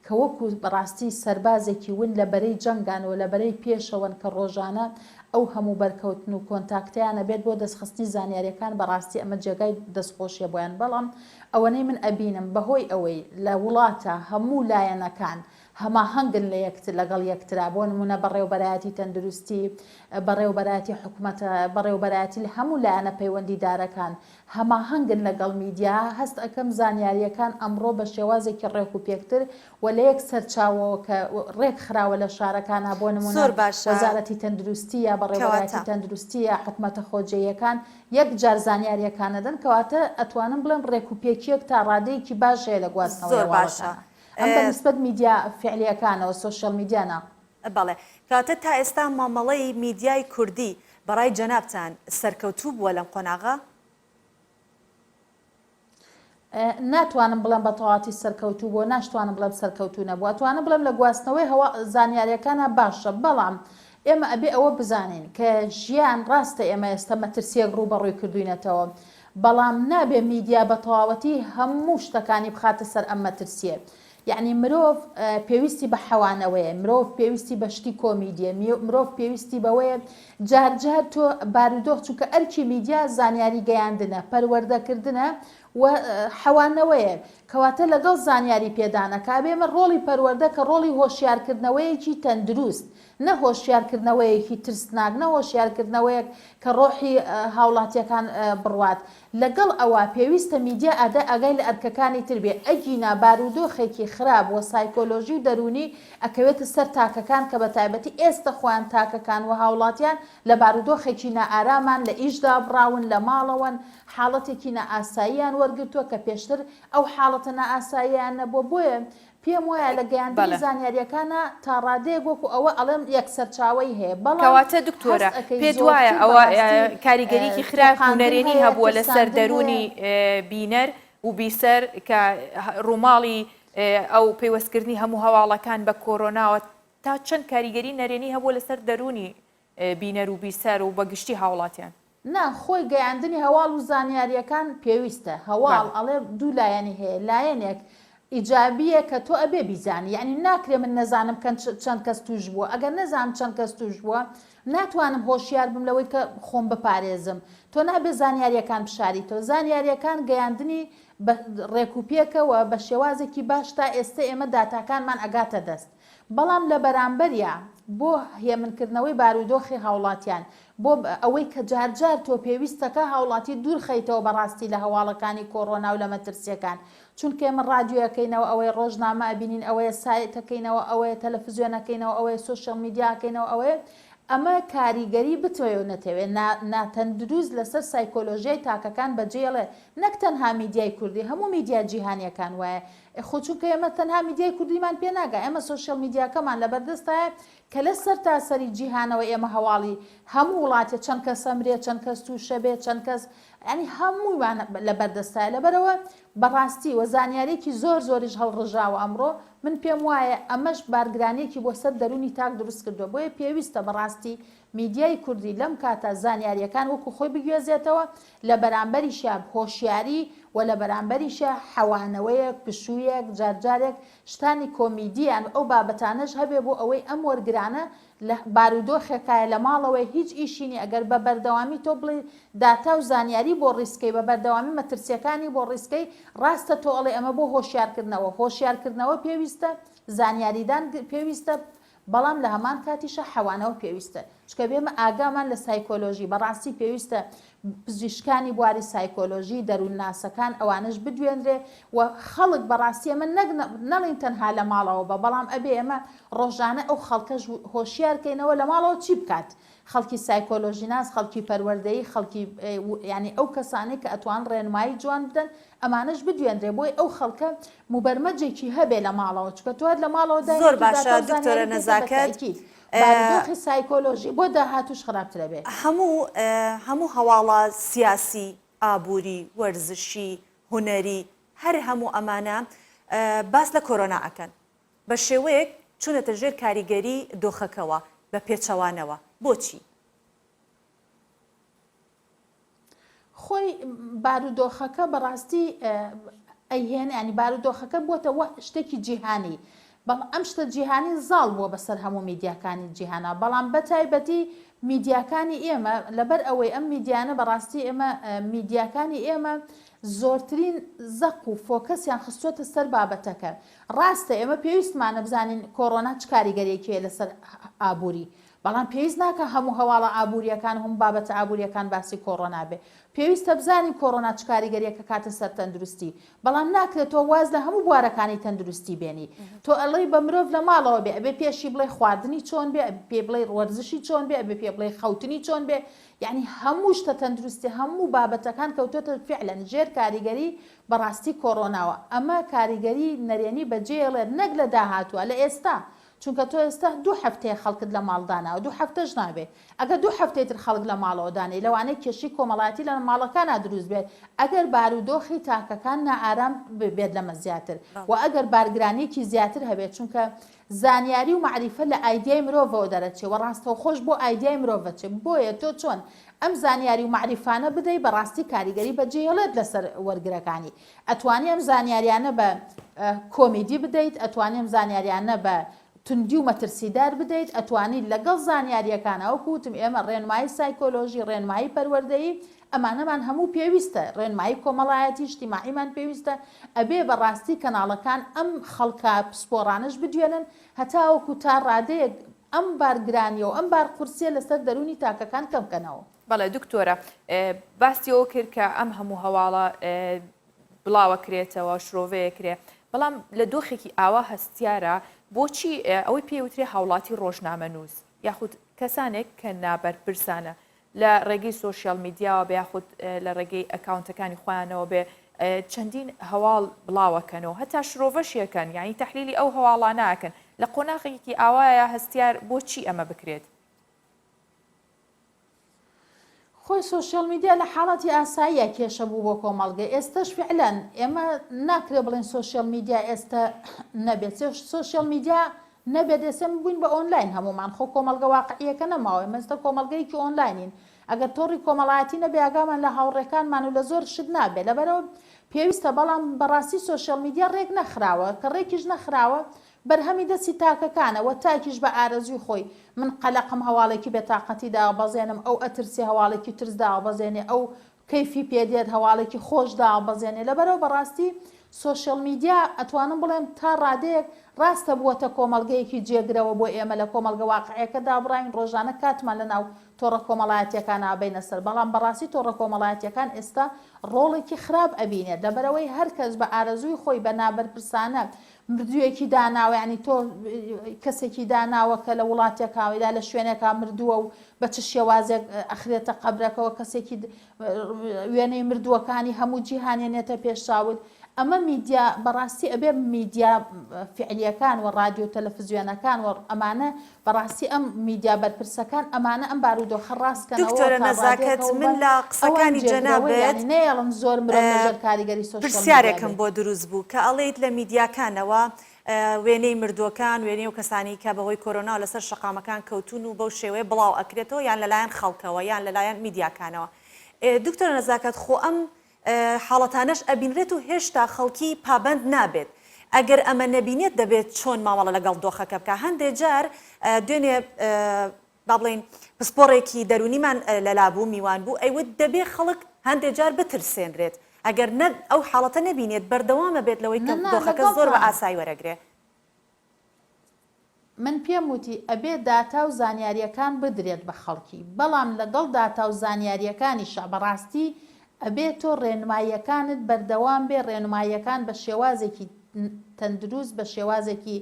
کە وەکوو بە ڕاستی سەربازێکی ون لە بەرەی جەنگان و لە بەرەی پێشەوەن کە ڕۆژانە ئەو هەموو بەرکەوتن و کۆنتاکتەیان ئەبێت بۆ دەستخستنی زانیاریەکان بە ڕاستی ئەمە جێگای دەستخۆشیە بۆیان بەڵام ئەوەنەی من ئەبینم بە هۆی ئەوەی لە وڵاتە هەموو لایەنەکان هەماهەنگن لە یەکتر لەگەڵ یەکترا بۆ نمونە بەڕێوبەرایەتی تەندروستی بەڕێوبەرایەتی حکومەتە بەڕێوبەرایەتی لە هەموو لایەنە پەیوەندیدارەکان هەماهەنگن لەگەڵ میدیا، هەست ئەکەم زانیارییەکان ئەمڕۆ بە شێوازێکی ڕێک و پێکتر و لە یەک سەرچاوەوە کە ڕێک خراوە لە شارەکانا بۆ نموونە زۆر باشە وەزارەتی تەندروستی یا بەڕێوبەرایەتی کەواتە. تەندروستی یا حکومەتە خۆجێیەکان یەک جار زانیارییەکان ئەدەن کەواتە ئەتوانم بڵێم ڕێک و پێکییەک تا ڕادەیەکی باش هەیە لە گواستنەوەی زۆر باشە هەواڵەکانا ئەم بە نیسبەت میدیا فیعلییەکانەوە سۆشیال میدیا نا. بەڵێ. کەواتە تا ئێستا مامەڵەی میدیای کوردی بەڕای جەنابتان سەرکەوتوو بووە لەم قۆناغە؟ ناتوانم بڵێم بە تەواتی سەرکەوتوو بووە، ناشتوانم بڵێم سەرکەوتوو نەبووە. ئەتوانم بڵێم لە گواستنەوەی هەوا زانیارییەکانا باشە، بەڵام ئێمە ئەبێ ئەوە بزانین کە ژیان ڕاستە ئێمە ئێستا مەترسییەک ڕووبەڕووی کردووینەتەوە، بەڵام نابێ میدیا بە تەواوەتی هەموو شتەکانی بخاتە سەر ئەم مەترسییە. یەعنی مرۆڤ پێویستی بە حەوانەوەیە، مرۆڤ پێویستی بە شتی کۆمیدیە، مرۆڤ پێویستی بەوەیە جار جار تۆ بارودۆخ چونکە ئەرکی میدیا زانیاری گەیاندنە، پەروەردەکردنە و حەوانەوەیە، کەواتە لەگەڵ زانیاری پێدانەکە ئەبێ ئێمە ڕۆڵی پەروەردە کە ڕۆڵی هۆشیارکردنەوەیەکی تەندروست نە هۆشیارکردنەوەیەکی ترسناک، نە هۆشیارکردنەوەیەک کە ڕۆحی هاوڵاتیەکان بڕوات. لەگەڵ ئەوە پێویستە میدیا ئادای ئاگای لە ئەرکەکانی تر بێ، ئەگینا بارودۆخێکی خراپ و سایکۆلۆژی و دەروونی ئەکەوێتە سەر تاکەکان کە بەتایبەتی ئێستە خۆیان تاکەکان و هاوڵاتیان لە بارودۆخێکی نائارامان، لە ئیش دابڕاون، لە ماڵەوەن، حاڵەتێکی نائاساییان وەرگرتووە کە پێشتر ئەو حاڵەتە نائاساییەیان نەبووە، بۆیە پێم وایە لە گەیاندنی بەڵێ. زانیاریەکانا تا ڕادەیەک وەکو ئەوە ئەڵێم یەک سەرچاوەی هەیە بەڵام کەواتە دکتۆرە هەست ئەکەی پێت وایە زۆرتر ئەوە بەڕاستی کاریگەریی خراپ و تۆقاندن نەرێنی هەیە هەبووە لەسەر ترساندن هەیە. دەروونی بینەر و بیسەر کە ڕووماڵی ئەو پەیوەستکردنی هەموو هەواڵەکان بە کۆرۆناوە تا چەند کاریگەری نەرێنی هەبووە لەسەر دەروونی بینەر و بیسەر و بە گشتی هاوڵاتیان؟ نا خۆی گەیاندنی هەواڵ و زانیاریەکان پێویستە، هەواڵ بەڵێ. ئەڵێ دوو لایەنی هەیە لایەنێک ئیجابیە کە تۆ ئەبێ بیزانی یەعنی ناکرێ من نەزانم کەن چەند کەس توش بووە ئەگەر نەزانم چەند کەس توش بووە ناتوانم هۆشیار بم لەوەی کە خۆم بپارێزم تۆ نابێ زانیاریەکان بشاریتەوە زانیاریەکان گەیاندنی بە ڕێک و پێکە و بە شێوازێکی باش تا ئێستە ئێمە داتاکانمان ئەگاتە دەست بەڵام لە بەرامبەریا بۆ هێمنکردنەوەی بارودۆخی هاوڵاتیان، بۆ ئەوەی کە جارجار تۆ پێویستەکا هاوڵاتی دوورخەیتەوە بەڕاستی لە هەواڵەکانی کۆڕۆنا و لە مەترسیەکان، چونکە ئێمە ڕادیۆ ئەکەینەوە ئەوەیە، ڕۆژنامە ئەبینین ئەوەیە، سایت ئەکەینەوە ئەوەیە، تەلەفزیۆن ئەکەینەوە ئەوەیە، سۆشیال میدیا ئەکەینەوە ئەوەیە، ئەمە کاریگەری بتەوێ و نەتەوێ نا ناتەندروست لەسەر سایکۆلۆژیای تاکەکان بەجێڵێ، نەک تەنها میدیای کوردی هەموو میدیا جیهانیەکان وایە، ئێ خۆ چونکە ئێمە تەنها میدیای کوردیمان پێ ناگا ئێمە سۆشیال میدیاکەمان لەبەردەستایە کە لە سەرتاسەری جیهانەوە ئێمە هەواڵی هەموو وڵاتێ چەند کەس ئەمرێ چەند کەس تووشە بێ چەند کەس یانی هەموویمان لەبەردەستایە لەبەرئەوە بەڕاستی وە زانیاریەکی زۆر زۆریش هەڵڕژاوە ئەمڕۆ من پێم وایە ئەمەش بارگرانیەکی بۆ سەر دەروونی تاک دروست کردووە بۆیە پێویستە بەڕاستی میدیای کوردی لەم کاتە زانیاریەکان وەکو خۆی بگوێزێتەوە لە بەرامبەریشیا هۆشیاری و لە بەرامبەریشیا حەوانەوەیەک، پشوویەک، جار جارێک شتانی کۆمیدی یان ئەو بابەتانەش هەبێ بۆ ئەوەی ئەم وەرگرانە لە بارودۆخێکایە لە ماڵەوەی هیچ ئیشی نیە ئەگەر بە بەردەوامی تۆ بڵێی داتا و زانیاری بۆ ڕیزکەی بە بەردەوامی مەترسیەکانی بۆ ڕیزکەی ڕاستە تۆ ئەڵێی ئەمە بۆ هۆشیارکردنەوە هۆشیارکردنەوە پێویستە زانیاریدان پێویستە بەڵام لە هەمان کاتیشا حەوانەوە پێویستە. چونکە ئێمە ئاگامان لە سایکۆلۆژی بەڕاستی پێویستە پزیشکانی بواری سایکۆلۆژی دەروونناسەکان ئەوانەش بدوێنرێ و خەڵک بەڕاستی ئێمە نەک نەڵێین تەنها لە ماڵەوە بە بەڵام ئەبێ ئێمە ڕۆژانە ئەو خەڵکەش هۆشیار کەینەوە لە ماڵەوە چی بکات خەڵکی سایکۆلۆژیناس خەڵکی پەروەردەیی خەڵکی یانی ئەو کەسانەی کە ئەتوان ڕێنمایی جوان بدەن ئەمانەش بدوێنرێ بۆی ئەو خەڵکە موبەرمەجێکی هەبێ لە ماڵەوە چونکە تۆ هەر لە ماڵەوە زۆر داینیت و باشە داتا و دکتۆرە زانیاری پێتە بە نەزاکەت تەئکید بارودۆخی سایکۆلۆژی بۆ داهاتووش خراپترە بێ. هەموو هەموو هەواڵە سیاسی، ئابووری، وەرزشی، هونەری هەر هەموو ئەمانە باس لە کۆرۆنا ئەکەن بە شێوەیەک چونەتە ژێر کاریگەری دۆخەکەوە بە پێچەوانەوە بۆچی؟ خۆی بارودۆخەکە بەڕاستی ئەیهێنێ ینی بارودۆخەکە بووەتە وە شتێکی جیهانی بەڵام ئەم شتە جیهانی زاڵ بووە بەسەر هەموو میدیاکانی جیهانا بەڵام بەتایبەتی میدیاکانی ئێمە لەبەر ئەوەی ئەم میدیانە بەڕاستی ئێمە میدیاکانی ئێمە زۆرترین زەق و فۆکەسیان خستووەتە سەر بابەتەکە ڕاستە ئێمە پێویستمانە بزانین کۆرۆنا چ کاریگەریەکی هەیە لەسەر ئابووری بەڵام پێویست ناکا هەموو هەواڵە ئابوورییەکان و هەموو بابەتە ئابوورییەکان باسی کۆڕۆنا بێ. پێویستە بزانین کۆڕۆنا چ کاریگەرییەک ئەکاتە سەر تەندروستی. بەڵام ناکرێ تۆ واز لە هەموو بوارەکانی تەندروستی بێنی. تۆ ئەڵێی بە مرۆڤ لە ماڵەوە بێ، ئەبێ پێشی بڵێی خواردنی چۆن بێ، ئەبێ پێی بڵێی وەرزشی چۆن بێ، ئەبێ پێی بڵێی خەوتنی چۆن بێ. یەعنی هەموو شتە تەندروستی، هەموو بابەتەکان کەوتۆتە فیعلەن ژێر کاریگەری بەڕاستی کۆڕۆناوە. ئەمە کاریگەری نەرێنی بەجێیەڵێت نەک لە داهاتووە، لە ئێستا. چونکە تۆ ئێستا دوو هەفتەیە خەڵکت لە ماڵ داناوە دوو هەفتەش نابێ ئەگەر دوو هەفتەی تر خەڵک لە ماڵەوە دانێی لەوانەیە کێشەی کۆمەڵایەتی لە ماڵەکانا دروست بێت ئەگەر بارودۆخی تاکەکان نائارام بێت لەمە زیاتر و ئەگەر بارگرانیەکی زیاتر هەبێت چونکە زانیاری و مەعریفە لە ئایدیای مرۆڤەوە دەرەچێ و ڕاستەوخۆش بۆ ئایدیای مرۆڤ ئەچێ بۆیە تۆ چۆن ئەم زانیاری و مەعریفانە بدەی بەڕاستی کاریگەری بەجێهێڵێت لەسەر وەرگرەکانی ئەتوانی ئەم زانیاریانە بە کۆمیدی بدەیت، ئەتوانی ئەم زانیاریانە بە توندی و مەترسیدار بدەیت، ئەتوانی لەگەڵ زانیاریەکانا وەکو وتم ئێمە ڕێنمایی سایکۆلۆژی، ڕێنمایی پەروەردەیی ئەمانەمان هەموو پێویستە، ڕێنمایی کۆمەڵایەتی، ئیجتیماعیمان پێویستە، ئەبێ بە ڕاستی کەناڵەکان ئەم خەڵکە پسپۆڕانەش بدوێنن هەتاوەکو تا ڕادەیەک ئەم بارگرانیە و ئەم بارقورسیە لەسەر دەروونی تاکەکان کەم کەنەوە. بەڵێ دکتۆرە باسی ئەوە کرد کە ئەم هەموو هەواڵە بڵاوەکرێتەوە شرۆڤەیەکرێ بەڵام لە دۆخێکی ئاوا هەستیارە بۆچی ئەوەی پێوترێ هاوڵاتی ڕۆژنامەنووس یاخود کەسانێک کە نابەرپرسانە لە ڕێگەی سۆشیال میدیاوە بێ یاخود لە ڕێگەی ئەکاونتەکانی خۆیانەوە بێ چەندین هەواڵ بڵاوەکەنەوە هەتا شرۆڤەشیەکەن یعنی تحلیلی ئەو هەواڵانەکەن لە قۆناغێکی ئاوایە هەستیار بۆچی ئەمە بکرێت؟ خۆی سۆشیال میدیا لە حاڵەتی ئاساییە کێشە بوو بۆ کۆمەڵگە ئێستەش فعلەن ئێمە ناکرێ بڵێن سۆشیال میدیا ئێستە نەبێت سۆشیال میدیا نەبێت ئێستا بووین بە ئۆنلاین هەمومان خۆ کۆمەڵگە واقعیەکە نەماوە ئێمە ئێستا کۆمەڵگەیەکی ئۆنلاینین ئەگەر تۆڕی کۆمەڵایەتی نەبێ ئاگامان لە هاوڕێکانمان و لە زۆر شت نابێت لەبەرەوە پێویستە بەڵام بەڕاستی سۆشیال میدیا ڕێک نەخراوە کە ڕێکیش نەخراوە بەرهەمی دەستی تاکەکانە وە تاکیش بە ئارەزووی خۆی، من قەلەقم هەواڵێکی بێتاقەتی دابەزێنم، ئەو ئەترسێ هەواڵێکی ترس دابەزێنێ، ئەو کەیفی پێ دێت هەواڵێکی خۆش دابەزێنێ، لەبەرئەوە بەڕاستی سۆشیال میدیا ئەتوانم بڵێم تا ڕادەیەک ڕاستە بووەتە کۆمەڵگەیەکی جێگرەوە بۆ ئێمە لە کۆمەڵگە واقعیەکە دابڕاوین ڕۆژانە کاتمان لەناو تۆڕە کۆمەڵایەتیەکان ئابەینە سەر بەڵام بەڕاستی تۆڕە کۆمەڵایەتیەکان ئێستا ڕۆڵێکی خراپ ئەبینێت لەبەرئەوەی هەرکەس بە ئارەزووی خۆی بە نابەرپرسانە مردوویەکی داناوە یانی تۆ کەسێکی داناوە کە لە وڵاتێکا یا لە شوێنێکا مردووە و بە چ شێوازێک ئەخرێتە قەبرەکەوە کەسێکی وێنەی مردووەکانی هەموو جیهانێ نێتە پێش چاوت ئەمە میدیا بەڕاستی ئەبێ میدیا فعلیەکان و ڕادیۆ تەلەفزیۆنەکان و ئەمانە بەڕاستی ئەم میدیا بەرپرسەکان ئەمانە ئەم بارودۆخە ڕاست کەنەوە دکتۆرە تا نەزاکەت ڕادەیەکەوە من بە لە ئەوان قسەکانی جێگرەوەی جەنابت یانی نەیەڵن زۆر مرۆڤ لەژێر کاریگەری سۆشیال میدیا پرسیارێکم بێت. بۆ دروست بوو کە ئەڵێیت لە میدیاکانەوە وێنەی مردووەکان وێنەی ئەو کەسانەی کە بەهۆی کۆرۆناوە لەسەر شەقامەکان کەوتوون و بەو شێوەیە بڵاو ئەکرێتەوە یان لەلایەن خەڵکەوە یان لەلایەن میدیاکانەوە دکتۆرە نەزاکەت خۆ ئەم حاڵەتانەش ئەبینرێت و هێشتا خەڵکی پابەند نابێت ئەگەر ئەمە نەبینێت دەبێت چۆن مامەڵە لەگەڵ دۆخەکە بکا هەندێ جار دوێنێ با بڵێین پسپۆڕێکی دەرونیمان لەلا بوو میوان بوو ئەیوت دەبێ خەڵک هەندێ جار بترسێنرێت ئەگەر نە ئەو حاڵەتە نەبینێت بەردەوامە بێت لەوەی کە نا دۆخەکە زۆر بە لەگەڵتام. ئاسایی وەرەگرێ. من پێم وتی ئەبێ داتا و زانیاریەکان بدرێت بە خەڵکی بەڵام لەگەڵ داتا و زانیاریەکانیشا بەڕاستی ئەبێ تۆ ڕێنماییەکانت بەردەوام بێ ڕێنماییەکان بە شێوازێکی تەندروست بە شێوازێکی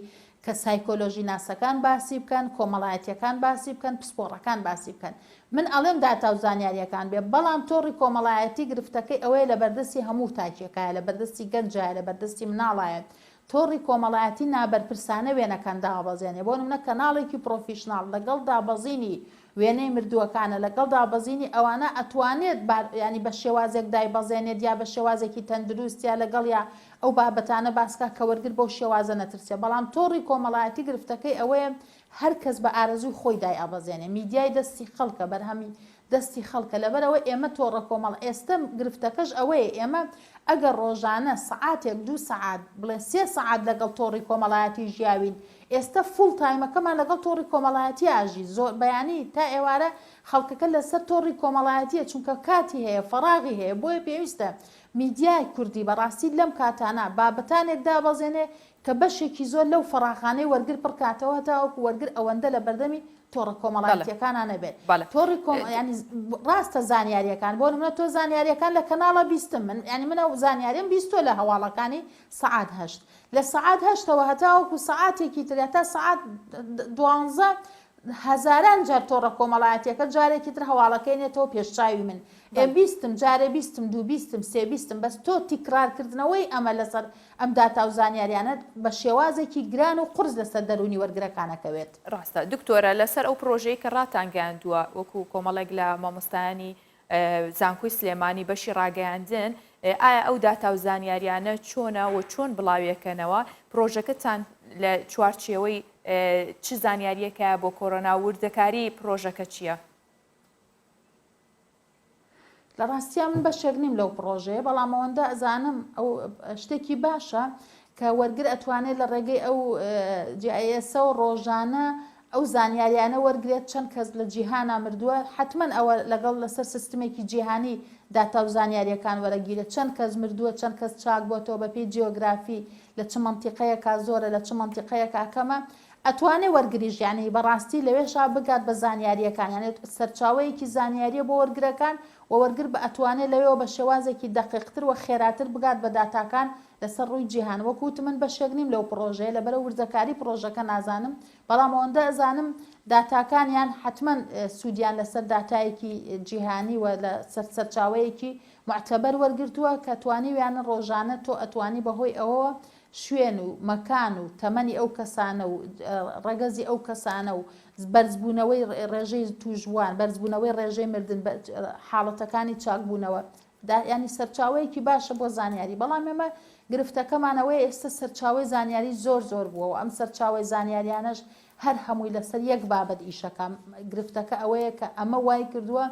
کە سایکۆلۆژی ناسەکان باسی بکەن کۆمەڵایەتیەکان باسی بکەن پسپۆڕەکان باسی بکەن من ئەڵێم داتا و زانیاریەکان بێ بەڵام تۆڕی کۆمەڵایەتی گرفتەکەی ئەوەیە لە بەردەستی هەموو تاکێکایە لە بەردەستی گەنجایە لە بەردەستی مناڵایە تۆڕی کۆمەڵایەتی نابەرپرسانە وێنەکان دابەزێنێ بۆ نمونە کەناڵێکی پرۆفیشناڵ لەگەڵ دابەزینی وێنەی مردووەکانە لەگەڵ دابەزینی ئەوانە ئەتوانێت با یانی بە شێوازێک دایبەزێنێت یا بە شێوازێکی تەندروست یا لەگەڵ یا ئەو بابەتانە باسکا کە وەرگر بەو شێوازە نەترسێ بەڵام تۆڕی کۆمەڵایەتی گرفتەکەی ئەوەیە هەر کەس بە ئارەزووی خۆی دایئەبەزێنێ میدیای دەستی خەڵکە بەرهەمی دەستی خەڵکە لەبەرئەوە ئێمە تۆڕە کۆمەڵ ئێستە گرفتەکەش ئەوەیە ئێمە ئەگەر ڕۆژانە سەعاتێک دوو سەعات بڵێن سێ سەعات لەگەڵ تۆڕی کۆمەڵایەتی ژیاوین ئێستە full time ەکەمان لەگەڵ تۆڕی کۆمەڵایەتی ئاژی زۆر بەیانی تا ئێوارە خەڵکەکە لەسەر تۆڕی کۆمەڵایەتیە چونکە کاتی هەیە فەراغی هەیە بۆیە پێویستە میدیای کوردی بەڕاستی لەم کاتانە بابەتانێک دابەزێنێ کە بەشێکی زۆر لەو فەراغانەی وەرگر پڕکاتەوە هەتاوەکو وەرگر ئەوەندە لە بەردەمی تۆڕە کۆمەڵایەتیەکانا نەبێت تۆڕی کۆم ینی ڕاستە زانیاریەکان بۆ نمونە تۆ زانیاریەکان لە کەناڵە بیستم من ینی منە زانیاریم بیستۆ لە هەواڵەکانی سەعات هەشت لە سەعات هەشتەوە هەتاوەکو سەعاتێکی تر هەتا سەعات دوانزە هەزاران جار تۆڕە کۆمەڵایەتیەکە جارێکی تر هەواڵەکەی نێتەوە پێش چاوی من ئێ بیستم جارێ بیستم دوو بیستم سێ بیستم بەس تۆ تیکرارکردنەوەی ئەمە لەسەر ئەم داتا و زانیاریانە بە شێوازێکی گران و قورس لەسەر دەروونی وەرگرەکان ئەکەوێت. ڕاستە دکتۆرە لەسەر ئەو پڕۆژەی کە ڕاتانگەیاندووە وەکو کۆمەڵێک لە مامۆستایانی زانکۆی سلێمانی بەشی ڕاگەیاندن ئایا ئەو داتا و زانیاریانە چۆنە و چۆن بڵاویەکەنەوە پرۆژەکەتان لە چوارچێوەی چ زانیاریەکە بۆ کۆرۆنا وردەکاری پرۆژەکە چییە؟ لە ڕاستیا من بەشێک نیم لەو پڕۆژەیە بەڵام ئەوەندە ئەزانم ئەو شتێکی باشە کە وەرگر ئەتوانێت لە ڕێگەی ئەو GIS ەوە ڕۆژانە ئەو زانیاریانە وەرگێت چەند کەس لە جیهانا مردووە حتمما ئەوە لەگەڵ لەسەر سیستمێکی جیهانی داتا و زانیاریەکان وەرەگیرێت چەند کەس مردووە چەند کەس چاک بۆتەوە بەپێی جیۆگرافی لە چ مەنتیقەیەکا زۆرە لە چ مەنتیقەیەکا کەمە ئەتوانێ وەرگریش یانی بەڕاستی لەوێشا بگات بە زانیاریەکان یانی سەرچاوەیەکی زانیاریە بۆ وەرگرەکان و وەرگر بە ئەتوانێ لەوێوە بە شێوازێکی دەقیقتر و خێراتر بگات بە داتاکان لەسەر ڕووی جیهان وەک وتم من بەشێک نیم لەو پڕۆژەیە لەبەرئەو وردەکاری پڕۆژەکە نازانم بەڵام ئەوەندە ئەزانم داتاکانیان حەتمەن سوودیان لەسەر داتایەکی جیهانی و لەسەر سەرچاوەیەکی موعتەبەر وەرگرتووە کە توانیویانە ڕۆژانە تۆ ئەتوانی بەهۆی ئەوەوە شوێن و مەکان و تەمەنی ئەو کەسانە و ڕەگەزی ئەو کەسانە و بەرزبوونەوەی ڕێژەی تووشبووان، بەرزبوونەوەی ڕێژەی مردن، حاڵەتەکانی چاکبوونەوە، یانی سەرچاوەیەکی باشە بۆ زانیاری، بەڵام ئێمە گرفتەکەمان ئەوەیە ئێستا سەرچاوەی زانیاری زۆر زۆر بووە و ئەم سەرچاوەی زانیاریانەش هەر هەمووی لەسەر یەک بابەت ئیشەکا، گرفتەکە ئەوەیە کە ئەمە وای کردووە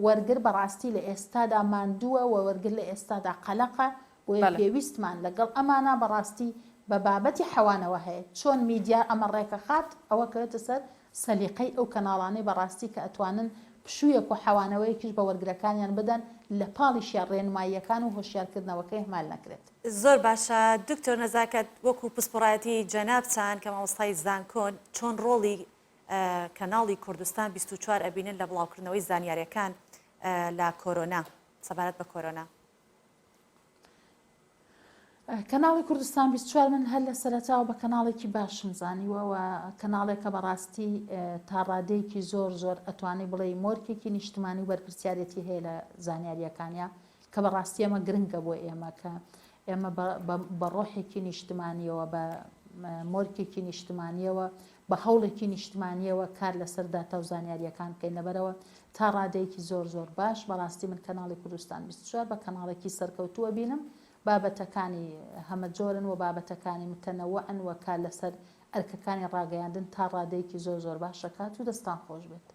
وەرگر بەڕاستی لە ئێستادا ماندووە و وەرگر لە ئێستادا قەلەقە، بۆیە پێویستمان لەگەڵ ئەمانە بەڕاستی بە بابەتی حەوانەوە هەیە، چۆن میدیا ئەمە ڕێکەخات ئەوە کەوێتە سەر سەلیقەی ئەو کەناڵانەی بەڕاستی کە ئەتوانن پشوویەک و حەوانەوەیەکیش بە وەرگرەکانیان بدەن لە پاڵیشیا ڕێنماییەکان و هۆشیارکردنەوەکە ئیهمال نەکرێت. زۆر باشە دکتۆر نەزاکەت وەکو پسپۆڕایەتی جەنابتان کە مامۆستای زانکۆن چۆن ڕۆڵی کەناڵی کوردستان 24 ئەبینن لە بڵاوکردنەوەی زانیاریەکان لە کۆرۆنا سەبارەت بە کۆرۆنا؟ کەناڵی کوردستان 24 من هەر لە سەرەتاوە بە کەناڵێکی باشم زانیوە و کەناڵێکە بەڕاستی تا ڕادەیەکی زۆر زۆر ئەتوانی بڵێ مۆرکێکی نیشتمانی و بەرپرسیارەتی هەیە لە زانیاریەکانیا کە بەڕاستی ئەمە گرنگە بۆ ئێمە کە ئێمە بە ڕۆحێکی نیشتمانیەوە بە مۆرکێکی نیشتمانیەوە بە هەوڵێکی نیشتمانیەوە کار لەسەر داتا و زانیاریەکان بکەین لەبەرەوە تا ڕادەیەکی زۆر زۆر باش بەڕاستی من کەناڵی کوردستان 24 بە کەناڵێکی سەرکەوتوو ئەبینم بابەتەکانی هەمەجۆرن و بابەتەکانی متەنەوعن و کار لەسەر ئەرکەکانی ڕاگەیاندن تا ڕادەیەکی زۆر زۆر باش ئەکات و دەستان خۆش بێت.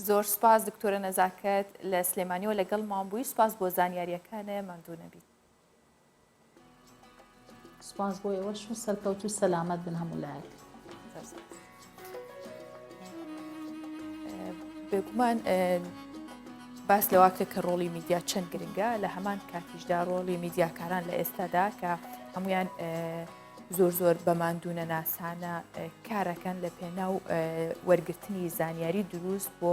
زۆر سوپاس دکتۆرە نەزاکەت لە سلێمانیەوە لەگەڵمان بووی سوپاس بۆ زانیاریەکانێ ماندوو نەبیت. سوپاس بۆ ئێوەش و سەرکەوتوو سەلامەت بن هەموو لایەک. بێگومان باس لەوە کرد کە ڕۆڵی میدیا چەند گرنگە لە هەمان کاتیشدا ڕۆڵی میدیاکاران لە ئێستادا کە هەمویان. زۆر زۆر بە ماندوونەناسانە کارەکەن لە پێناو وەرگرتنی زانیاری دروست بۆ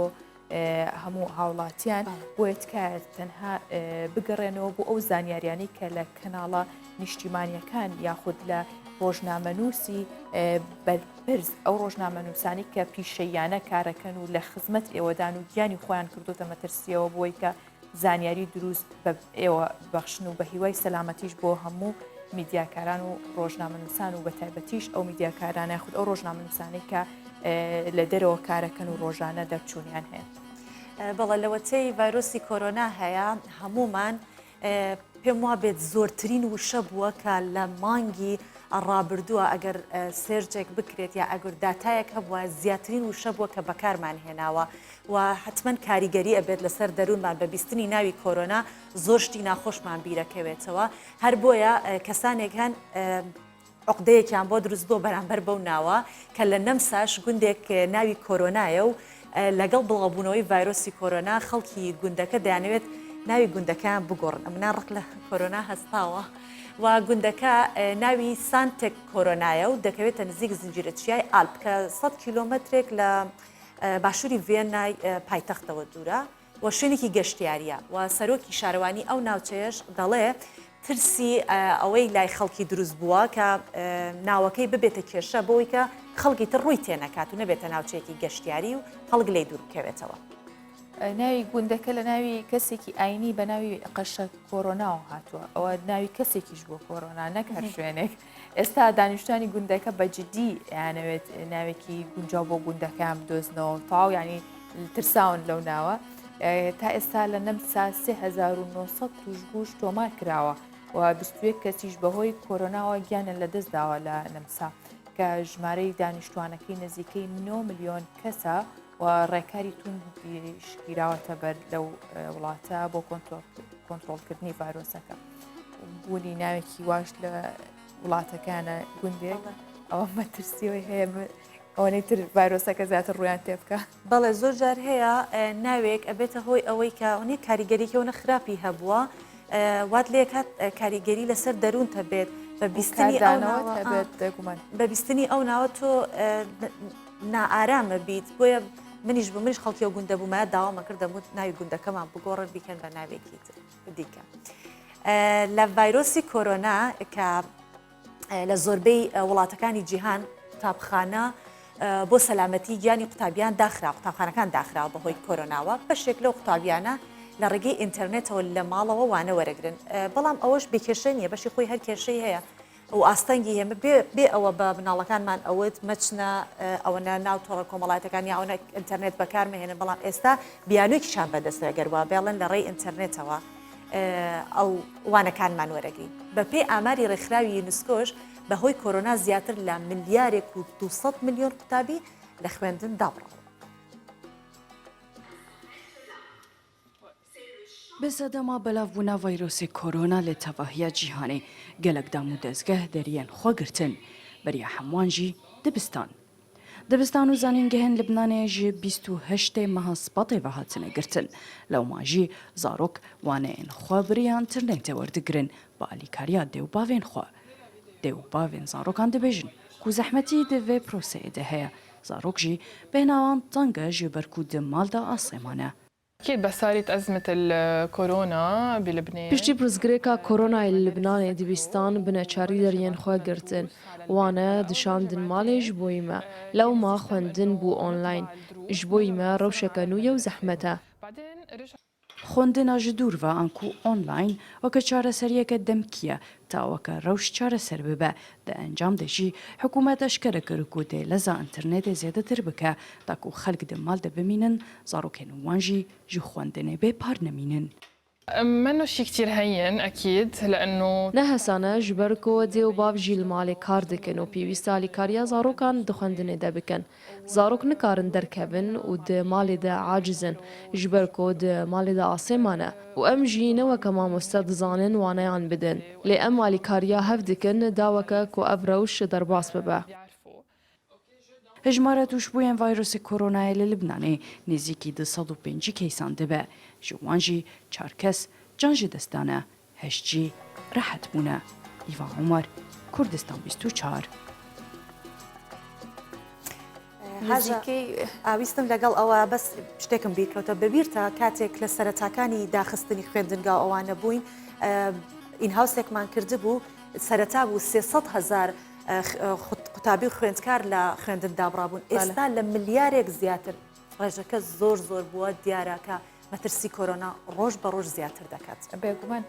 هەموو هاوڵاتیان بۆیە تکایە تەنها بگەڕێنەوە بۆ ئەو زانیاریانەی کە لە کەناڵە نیشتیمانیەکان یاخود لە ڕۆژنامەنووسی بەرپرس ئەو ڕۆژنامەنووسانی کە پیشەیانە کارەکەن و لە خزمەت ئێوەدان و گیانی خۆیان کردوتە مەترسیەوە بۆی کە زانیاری دروست بە ئێوە بەخشن و بە هیوای سەلامەتیش بۆ هەموو میدیاکاران و ڕۆژنامەنووسان و بە تایبەتیش ئەو میدیاکارانە یاخود ئەو ڕۆژنامەنووسانەی کە لە دەرەوە کارەکەن و ڕۆژانە دەرچوونیان هەیە. بەڵێ لەوەتەی ڤایرۆسی کۆرۆنا هەیە هەموومان پێم وابێت زۆرترین وشە بووە کە لە مانگی ڕابردووە ئەگەر search ێک بکرێت یا ئەگەر داتایەک هەبووە زیاترین وشە بووە کە بەکارمان هێناوە و حتمما کاریگەری ئەبێت لەسەر دەروونمان بە بیستنی ناوی کۆرۆنا زۆر شتی ناخۆشمان بیرەکەوێتەوە هەر بۆیە کەسانێک هەن عوقدەیەکیان بۆ دروست بووە بەرامبەر بەو ناوە کە لە نەمساش گوندێک ناوی کۆرۆنایە و لەگەڵ بڵاوبوونەوەی ڤایرۆسی کۆرۆنا خەڵکی گوندەکە دەیانەوێت ناوی گوندەکەیان بگۆڕن ئەمنا ڕق لە کۆرۆنا هەستاوە و گوندەکە ناوی سانتێک کۆرۆنایە و دەکەوێتە نزیک زنجیرە چیای ئالپ کە 100 کیلۆمەترێک لە باشووری ڤێنای پایتەختەوە دوورە. و شوێنێکی گەشتیارییە و سەرۆکی شارەوانی ئەو ناوچەیەش دەڵێ ترسی ئەوەی لای خەڵکی دروست بووە کە ناوەکەی ببێتە کێشە بۆی کە خەڵکی تر ڕووی تێنەکات و نەبێتە ناوچەیەکی گەشتیاری و خەڵک لێی دوور بکەوێتەوە. ناوی گوندەکە لە ناوی کەسێکی ئاینی بە ناوی قەشە کۆرۆناوە هاتووە ئەوە ناوی کەسێکیش بۆ کۆرۆنا نەک هەر شوێنێک ئێستا دانیشتوانی گوندەکە بە جدی ئەیانەوێت ناوێکی گونجاو بۆ گوندەکەیان بدۆزنەوە تەواو یعنی ترساون لەو ناوە تا ئێستا لە نەمسا 3900 توشبووش تۆمار کراوە و 21 کەسیش بەهۆی کۆرۆناوە گیانیان لەدەست داوە لە نەمسا کە ژمارەی دانیشتوانەکەی نزیکەی 9 ملیۆن کەسە و ڕێکاری توندیش گیراوەتە بەر لەو وڵاتە بۆ کۆنترۆڵکردنی ڤایرۆسەکە. بوونی ناوێکی واش لە وڵاتەکانە گوندێک ئەوە مەترسیەوەی هەیە ئەوەنەی تر ڤایرۆسەکە زیاتر ڕویان تێ بکە. بەڵێ زۆر جار هەیە ناوێک ئەبێتە هۆی ئەوەی کە ئەوەنەی کاریگەریی ئەوەنە خراپی هەبووە وات لێکات کاریگەری لەسەر دەروونت هەبێت بە بیستنی ئەو ناوە هەبێت بێگومان بە بیستنی ئەو ناوە تۆ نائارامە بیت بۆیە منیش بە منیش خەڵکی ئەو گوندە بوومایە داوامە کرد دەموت ناوی گوندەکەمان بگۆڕن بیکەن بە ناوێکی تر. دیکە لە ڤایرۆسی کۆرۆنا کە لە زۆربەی وڵاتەکانی جیهان قوتابخانە بۆ سەلامەتی گیانی قوتابیان داخرا قوتابخانەکان داخراوە بەهۆی کۆرۆناوە بەشێک لەو قوتابیانە لە ڕێگەی ئینتەرنێتەوە لە ماڵەوە وانە وەرەگرن بەڵام ئەوەش بێکێشە نییە بەشی خۆی هەر کێشەی هەیە و ئاستەنگی هەیە بێ بێ ئەوە بە مناڵەکانمان ئەوت مەچنە ئەوەنە ناو تۆڕە کۆمەڵایەتەکان یا ئەوەنە ئینتەرنێت بەکار مەهێنن بەڵام ئێستا بیانوویەکیشان بەدەستە گەر وا بێڵن لە ڕێی ئینتەرنێتەوە ئەو وانەکانمان وەرەگرین بەپێی ئاماری ڕێکخراوی یونسکۆش بەهۆی کۆرۆنا زیاتر لە ملیارێک و 200 ملیۆن قوتابی لە خوێندن دابڕاون. Bi sedema belavbûna vayrosê korona li tevahiya cîhanê gelek dam û dezgeh deriyên xwe girtin. Beriya hemûan jî dibistan. Dibistan û zanîngehên Libnanê ji 28 meha Sbatê ve hatine girtin. Lewma jî zarok waneyên xwe bi rêya înternetê werdigirin bi alîkariya dê û bavên xwe. Dê û bavên zarokan dibêjin ku zehmetî di vê proseyê de heye. Zarok jî bêhna wan teng e ji ber ku di mal de asê mane. Piştî pirsgirêka koronayê li Libnanê dibîstan bi neçarî deriyên xwe girtin. Wane dişandin malê ji boyî me. Lewma xwendin bû online. Ji boyî me rewşeke nû ye û zehmet e. Xwendina ji dûr ve anku online weke çareseriyeke demkî ye ta weke rewş çareser bibe. Di encam de jî hikûmet eşkere kir ku dê leza înternetê zêdetir bike da ku xelk di mal de bimînin, zarokên wan jî ji xwendinê bê par nemînin. Ne hesan e ji ber ku dê û bav jî li malê kar dikin û pêwîste alîkariya zarokan di xwendinê de bikin. Zarok nikarin derkevin û di malê de aciz in ji ber ku di malê de asê mane û em jî ne weke mamoste dizanin waneyan bidin. Lê em alîkariya hev dikin da weke ku ev rewş derbas bibe. Hejmara tûşbûyên vayrosê koronayê li Libnanê nêzîkî 250 keysan dibe. Ji wan jî çar kes can ji dest dane, heşt jî rehet bûne. ئیڤا عومەر، کوردستان 24. نزیکەی ویستم لەگەڵ ئەوە بەس شتێکم بیرکەوتە بەبیرتە کاتێک لە سەرەتاکانی داخستنی خوێندنگا و ئەوانە بووین ئینهاوسێکمان کردبوو سەرەتا بوو 300 هزار قوتابی و خوێندکار لە خوێندن دابڕابوون ئێستا لە ملیارێک زیاتر ڕێژەکە زۆر زۆر بووە دیارە کە مەترسی کۆرۆنا ڕۆژ بە ڕۆژ زیاتر دەکات. بێگومان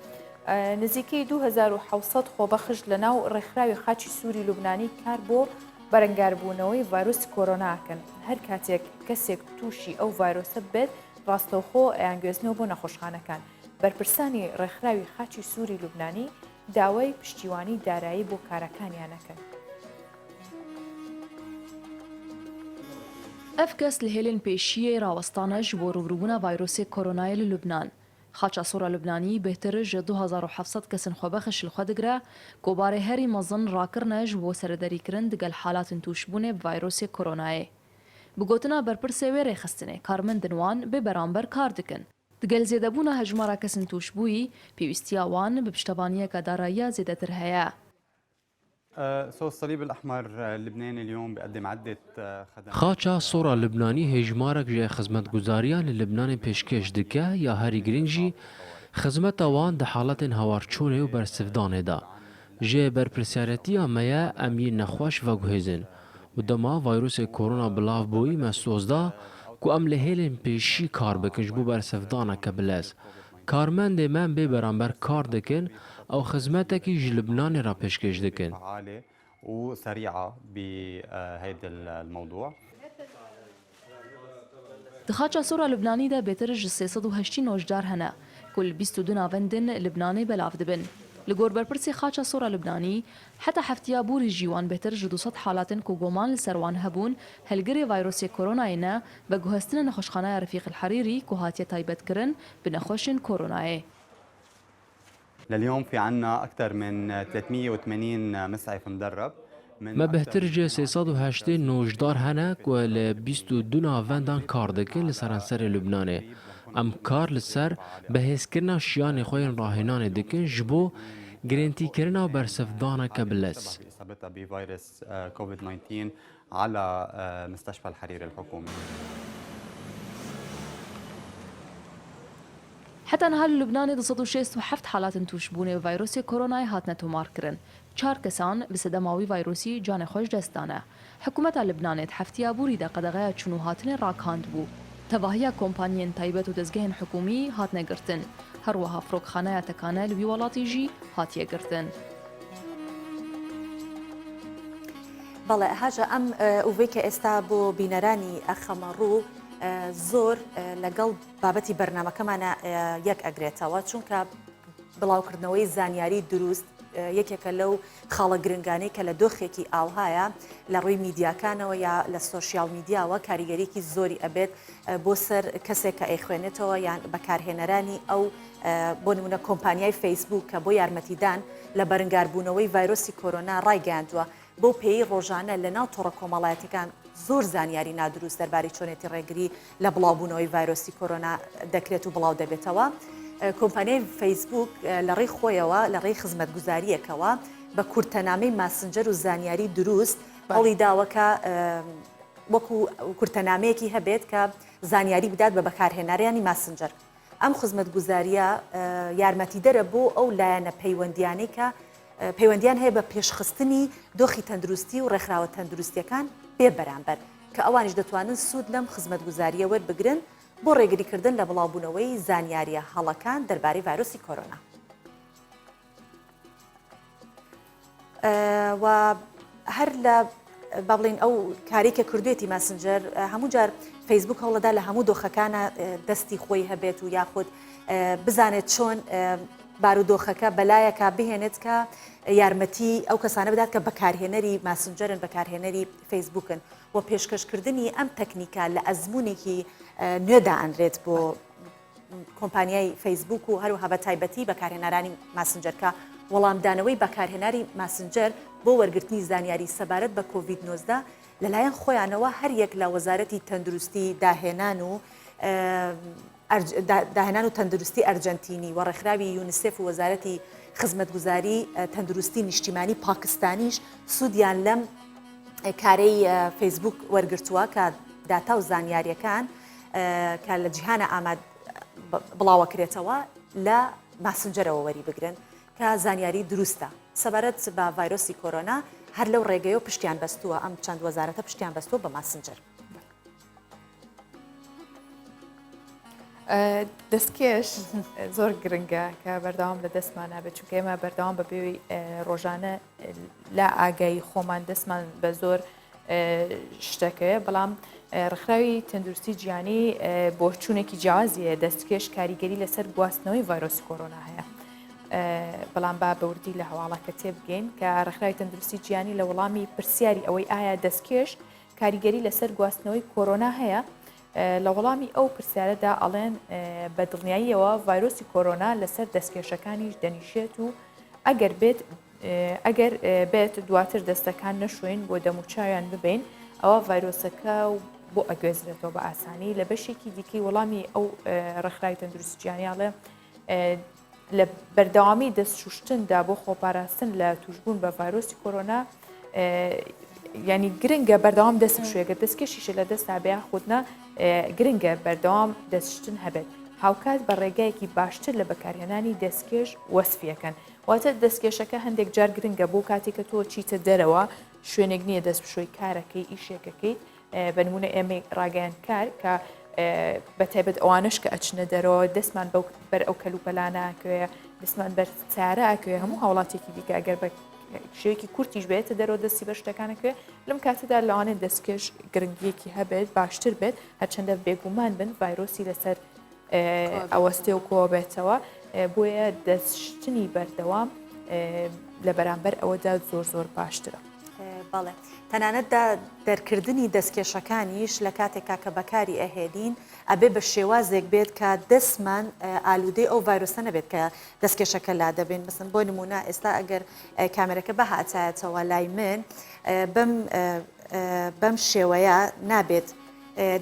نزیکەی 2700 خۆبەخش لە ناو ڕێکخراوی خاچی سووری لوبنانی کار بۆ بەرەنگاربوونەوەی ڤایرۆسی کۆرۆنا ئەکەن، هەر کاتێک کەسێک تووشی ئەو ڤایرۆسە ببێت ڕاستەوخۆ ئەیانگوێزنەوە بۆ نەخۆشخانەکان. بەرپرسانی ڕێکخراوی خاچی سووری لوبنانی داوای پشتیوانی دارایی بۆ کارەکانیان ئەکەن. Ev kes li hêlên pêşiyê rawestane ji bo rûbirûbûna vayrosê koronayê li Lubnan. Xaça Sor a Lubnanî bêhtir ji 2700 kesên xwebexiş li xwe digire ku barê herî mezin rakirine ji bo serederîkirin digel halatên tûşbûnê bi vayrosê koronayê. Bi gotina berpirsê wê rêxistinê karmendên wan bê beramber kar dikin. Digel zêdebûna hejmara kesên tûşbûyî, pêwîstiya wan bi piştevaniyeke darayiya zêdetir heye. Xaça Sor a Libnanî hêjmarek ji xizmetguzariyan li Libnanê pêşkêş dike ya herî girîng jî xizmeta wan di haletên hawarçûnê û bersivdanê de. Ji berpirsyaretiya me ye em yê nexweş veguhêzin û dema vayrûsê korona bilav bûyî me soz da ku em li hêlên pêşî kar bikin ji bo bersivdaneke bilez. Karmendê me bê beramber kar dikin, ew xizmetekî ji Libnanê re pêşkêş dikin. Di Xaça Sor a Libnanî de bêtir ji 380 nojdar hene ku li 22 navendên Libnanê belav dibin. Li gor berpirsê Xaça Sor a Libnanî, heta heftiya borî jî wan bêtir ji 200 halatên ku goman li ser wan hebûn hilgirê vayrosê koronayê ne, veguhestine nexweşxaneya Refîq El Herîrî ku hatiye taybetkirin bi nexweşên koronayê. لليوم في عنا أكثر من 380 مسعف مدرب من Me bêhtir ji 380 nojdar hene ku li 22 navendan kar dikin li seranserê Lubnanê. Em kar li ser bihêzkirina şiyanê xwe yên rahênanê dikin ji bo girêntîkirina bersivdaneke bi lez. على مستشفى الحريري الحكومي. Heta niha li Lubnanê 267 halatên tûşbûnê bi vayrosê koronayê hatine tomarkirin. Çar kesan bi sedema wî vayrosî canê xwe ji dest dane. Hikûmeta Libnanê di hefteya borî de qedexeya çûn û hatinê ragihandibû. Tevahiya kompaniyên taybet û dezgehên hikûmî hatine girtin. Her wiha firokxaneya tekane li wî welatî jî hatiye girtin. بەڵێ هاژە ئەم ئوڤەی کە ئێستا بۆ بینەرانی ئەخەمە ڕوو زۆر لەگەڵ بابەتی بەرنمەکەمانە یەک ئەگرێتەوە چونکە بڵاوکردنەوەی زانیاری دروست یەکێکە لەو خاڵە گرنگانەی کە لە دۆخێکی ئاوهایە لە ڕووی میدیاکانەوە یا لە سۆشیال میدیاوە کاریگەریکی زۆری ئەبێت بۆ سەر کەسێک کە ئەیخوێنێتەوە یان بەکارهێنەرانی ئەو بۆ نمونە کۆمپانیای فەیسبوک کە بۆ یارمەتیدان لە بەرنگاربوونەوەی ڤایرۆسی کۆرۆنا ڕایگەیاندووە بەو پێیەی ڕۆژانە لە ناو تۆڕە کۆمەڵایەتیەکان زۆر زانیاری نادروست دەربارەی چۆنێتی ڕێگری لە بڵاوبوونەوەی ڤایرۆسی کۆرۆنا دەکرێت و بڵاو دەبێتەوە کۆمپانیای فەیسبوک لە ڕێی خۆیەوە لە ڕێی خزمەتگوزاریەکەوە بە کورتەنامەی ماسنجەر و زانیاری دروست هەوڵی داوە کە وەکو کورتەنامەیەکی هەبێت کە زانیاری بدات بە بەکارهێنەرانی ماسنجەر. ئەم خزمەتگوزارییە یارمەتیدەرە بۆ ئەو لایەنە پەیوەندییانەی کە پەیوەندیان هەیە بە پێشخستنی دۆخی تەندروستی و ڕێکخراوە تەندروستییەکان بێ بەرامبەر کە ئەوانیش دەتوانن سوود لەم خزمەتگوزارییە وەربگرن بۆ ڕێگریکردن لە بڵاوبوونەوەی زانیارییە هەڵەکان دەربارەی ڤایرۆسی کۆرۆنا. و هەر لە با بڵین ئەو کاری کە کردوێتی ماسنجەر هەموو جار فەیسبوک هەوڵەدا لە هەموو دۆخەکانە دەستی خۆی هەبێت و یاخود بزانێت چۆن بارودۆخەکە بەلایەکە بهێنێت کە یارمەتی ئەو کەسانە بدات کە بەکارهێنەری ماسنجەرن بەکارهێنەری فەیسبوکن و پێشکەشکردنی ئەم تەکنیکە لە ئەزمونێکی نوێدا ئەنرێت بۆ کۆمپانیای فەیسبووک و هەروەها بە تایبەتی بەکارهێنەرانی ماسنجەر کە وەڵامدانەوەی بەکارهێناری ماسنجەر بۆ وەرگرتنی زانیاری سەبارەت بە کۆڤید 19 لەلایەن خۆیانەوە هەریەک لە وەزارەتی تەندروستی داهێنان و. داهێنان و تەندروستی ئەرجەنتینی و ڕێکخراوی یونیسێف و وەزارەتی خزمەتگوزاری تەندروستی نیشتیمانی پاکستانیش سوودیان لەم کارەی فەیسبوک وەرگرتووە کە داتا و زانیاریەکان کە لە جیهانە ئاماد بڵاوەکرێتەوە لە ماسنجەرەوە وەری بگرن کە زانیاری دروستە سەبارەت بە ڤایرۆسی کۆرۆنا هەر لەو ڕێگەیەوە پشتیان بەستووە ئەم چەند وەزارەتە پشتیان بەستووە بە ماسنجەر. دەستکێش زۆر گرنگە کە بەردەوام لە دەستمان نابێت چونکە ئێمە بەردەوام بە پێوی ڕۆژانە لا ئاگایی خۆمان دەستمان بە زۆر شتەکەیە بەڵام ڕخراوی تەندروستی جیانی بۆچوونێکی جیاوازیە دەستکێش کاریگەری لەسەر گواستنەوەی ڤایرۆسی کۆرۆنا هەیە. بەڵام با بەوردی لە هەواڵەکە تێبگەین کە ڕخراوی تەندروستی جیانی لە وەڵامی پرسیاری ئەوەی ئایا دەستکێش کاریگەری لەسەر گواستنەوەی کۆرۆنا هەیە؟ لە وەڵامی ئەو پرسیارەدا ئەڵێن بە دڵنیاییەوە ڤایرۆسی کۆرۆنا لەسەر دەستکێشەکانیش دەنیشێت و ئەگەر بێت ئەگەر بێت دواتر دەستەکان نەشوین بۆ دەموچاویان ببین ئەوە ڤایرۆسەکە و بۆ ئەگوێزرێتەوە بە ئاسانی لە بەشێکی دیکەی وەڵامی ئەو ڕێکخراوی تەندروستی جیهانی ئەڵێ لە بەردەوامی دەست شوشتندا بۆ خۆپاراستن لە توشبوون بە ڤایرۆسی کۆرۆنا ینی گرنگە بەردەوام دەست بشوێگە دەستکێشیشە لە دەستا بێ خودنا گرنگە بەردەوام دەستشتن هەبێت هاوکات بە ڕێگایەکی باشتر لە بەکارهێنانی دەستکێش وەسفیەکەن واتە دەستکێشەکە هەندێک جار گرنگە بۆ کاتێک کە تۆ چیتە دەرەوە شوێنێک نییە دەست بشۆی کارەکەی ئیشێکەکەیت بە نمونە ئێمەی ڕاگەیاندکار کە بە تایبەت ئەوانش کە ئەچنە دەرەوە دەستمان بەر ئەو کەلوپەلانە ئەکەوێ دەستمان بەر سارە ئەکەوێ هەموو هاوڵاتێکی دیکە ئەگەر بە شێوەیەکی کورتیش بێتە دەرەوە دەستی بە شتەکانەکەوێ لەم کاتەدا لەوانەیە دەستکێش گرنگیەکی هەبێت باشتر بێت هەرچەندە بێگومان بن ڤایرۆسی لەسەر ئەوەستێ و کۆبێتەوە بۆیە دەستشتنی بەردەوام لە بەرامبەر ئەوەدا زۆر زۆر باشترە. بەڵێ تەنانەت دەرکردنی دەستکێشەکانیش لە کاتێکا کە بەکاری ئەهێنین ئەبێ بە شێوازێک بێت کە دەستمان ئالوودەی ئەو ڤایرۆسە نەبێت کە دەستکێشەکە لادەبێن بسن بۆ نمونە ئێستا ئەگەر کامێرەکە بەهاتایەتەوە لای من بەم بەم شێوەیە نابێت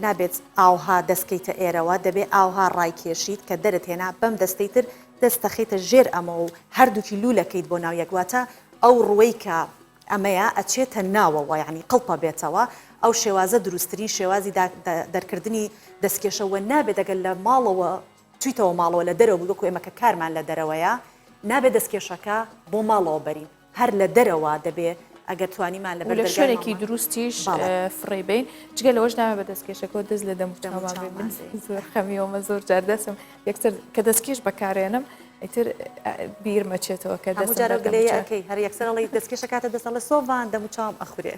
نابێت ئاوها دەست کەیتە ئێرەوە دەبێ ئاوها ڕایکێشیت کە دەرت هێنا بەم دەستەی تر دەست دەخەیتە ژێر ئەمە و هەردووکی لوولەکەیت بۆ ناو یەک واتە ئەو ڕووەی کە ئەمەیە ئەچێتە ناوەوە یعنی قڵپە بێتەوە ئەو شێوازە دروستترین شێوازی دەرکردنی دەستکێشە وە نابێت ئەگەر لە ماڵەوە چویتەوە ماڵەوە لە دەرەوە بووی وەکو ئێمە کە کارمان لە دەرەوەیە نابێت دەستکێشەکە بۆ ماڵەوە بەرین هەر لە دەرەوە دەبێ ئەگەر توانیمان لەبەر لە شوێنێکی دروستیش فڕێ بین جگە لەوەش نامە بە دەستکێشەکەەوە دەست لە دەم چاوان من زۆر خەمیەوەمە زۆر جار دەستم یەکسەر کە دەستکێش بەکارێنم ئیتر بیرمەچێتەوە کە دەست گلەیەکەی هەر یەکسەر ئەڵێ دەستکێشە کاتە دەست ئەڵێ سۆڤان دەم و چاوم ئەخورێ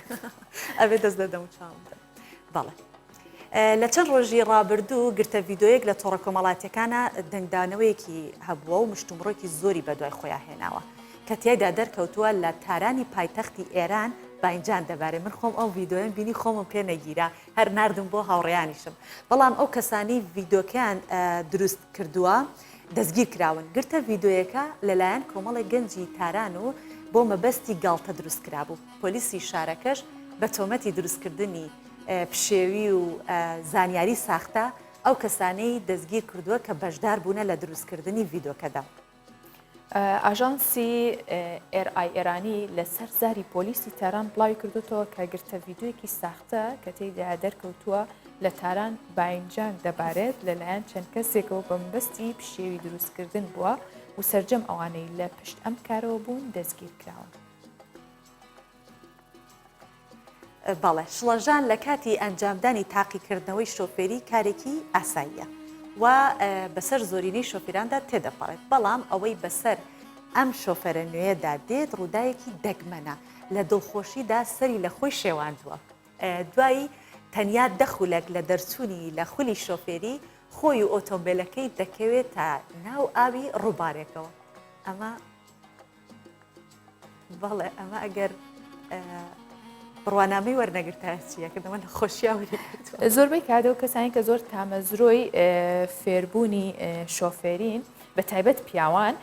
ئەبێ دەست لە دەم و چاوم بەڵێ. لە چەند ڕۆژی ڕابردوو گرتە ڤیدۆیەک لە تۆڕە کۆمەڵاتیەکانە دەنگدانەوەیەکی هەبووە و مشتومڕێکی زۆری بەدوای خۆیان هێناوە کە تیایدا دەرکەوتووە لە تارانی پایتەختی ئێران باینجان دەبارێ من خۆم ئەو ڤیدۆیەم بینی خۆمم پێ نەگیرا هەر ناردم بۆ هاوڕێیانیشم بەڵام ئەو کەسانی ڤیدۆکەیان دروست کردووە دەستگیر کراون گرتە ڤیدۆیەکە لەلایەن کۆمەڵێک گەنجی تاران و بۆ مەبەستی گاڵتە دروست کرابوو پۆلیسی شارەکەش بە تۆمەتی دروستکردنی پشێوی و زانیاری ساختە ئەو کەسانەی دەستگیر کردووە کە بەشدار بوونە لە دروستکردنی ڤیدۆکەدا. ئاژانسی ئێر ئای ئێرانی لەسەر زاری پۆلیسی تاران بڵاوی کردوتەوە کە گرتە ڤیدیۆیەکی ساختە کە تێیدا دەرکەوتووە لە تاران باینجان دەبارێت لەلایەن چەند کەسێکەوە بە مەبەستی پشێوی دروستکردن بووە و سەرجەم ئەوانەی لە پشت ئەم کارەوە بوون دەستگیرکراون. بەڵێ، شڵەژان لە کاتی ئەنجامدانی تاقیکردنەوەی شۆفێری کارێکی ئاساییە و بەسەر زۆرینەی شۆفیراندا تێدەپەڕێت، بەڵام ئەوەی بەسەر ئەم شۆفێرە نوێیەدا دێت ڕووداوێکی دەگمەنە، لە دڵخۆشیدا سەری لە خۆی شێواندووە. دوای تەنیا دە خولەک لە دەرچوونی لە خولی شۆفێری، خۆی و ئۆتۆمبێلەکەی دەکەوێتە ناو ئاوی ڕووبارێکەوە. ئەمە. بەڵێ ئەمە ئەگەر بڕوانامەی وەرنەگرتایە چییە کردەوە لە خۆشیا وەریگرتووە. زۆربەی کات ئەو کەسانی کە زۆر تامەزرۆی فێربوونی شۆفێرین بە تایبەت پیاوان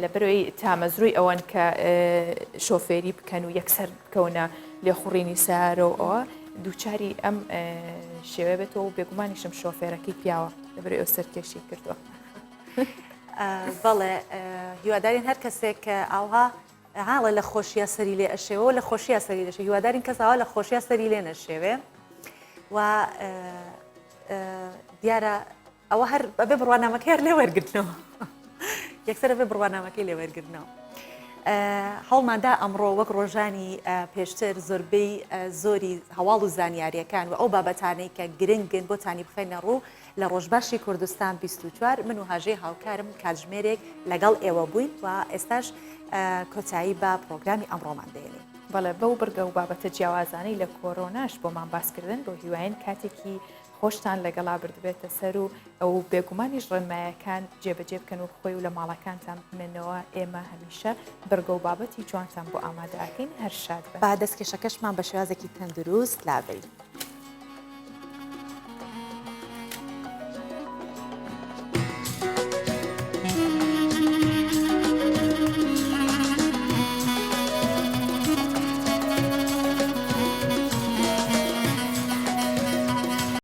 لەبەرەوەی تامەزرۆی ئەوەن کە شۆفێری بکەن و یەکسەر بکەونە لێخوڕینی سارە و ئەوە دووچاری ئەم شێوە بێتەوە و بێگومانیشم شۆفێرەکەی پیاوە. لەبەر ئەو سەرکێشی کردووە. بەڵێ هیوادارین هەر کەسێک کە ئاوها هاڵێ لە خۆشییا سەری لێ ئەشێوە لە خۆشییا سەری دەشێ هیوادارین کەس ئاوا لە خۆشییا سەری لێ نەشێوێ و دیارە ئەوە هەر بەبێ بڕوانامەکەی هەر لێ وەرگرتنەوە یەکسەر بێ بڕوانامەکەی لێ وەرگرتنەوە. هەوڵماندا ئەمڕۆ وەک ڕۆژانی پێشتر زۆربەی زۆری هەواڵ و زانیاریەکان و ئەو بابەتانەی کە گرنگن بۆتانی بخەینە ڕوو لە ڕۆژباشی کوردستان 24 من و هاژەی هاوکارم کاتژمێرێک لەگەڵ ئێوە بووین و ئێستاش کۆتایی بە پرۆگرامی ئەمڕۆمان دێنین. بەڵێ بەو بڕگە و بابەتە جیاوازانەی لە کۆرۆناش بۆمان باسکردن بۆ هیواین کاتێکی خۆشتان لەگەڵا بردبێتە سەر و ئەو بێگومانیش ڕێنمایەکان جێبەجێ بکەن و خۆی و لە ماڵەکانتان بمێنەوە ئێمە هەمیشە بڕگە و بابەتی جوانتان بۆ ئامادە ئەکەین هەر شاد بن. با دەستکێشەکەشمان بە شێوازێکی تەندروست لابەین.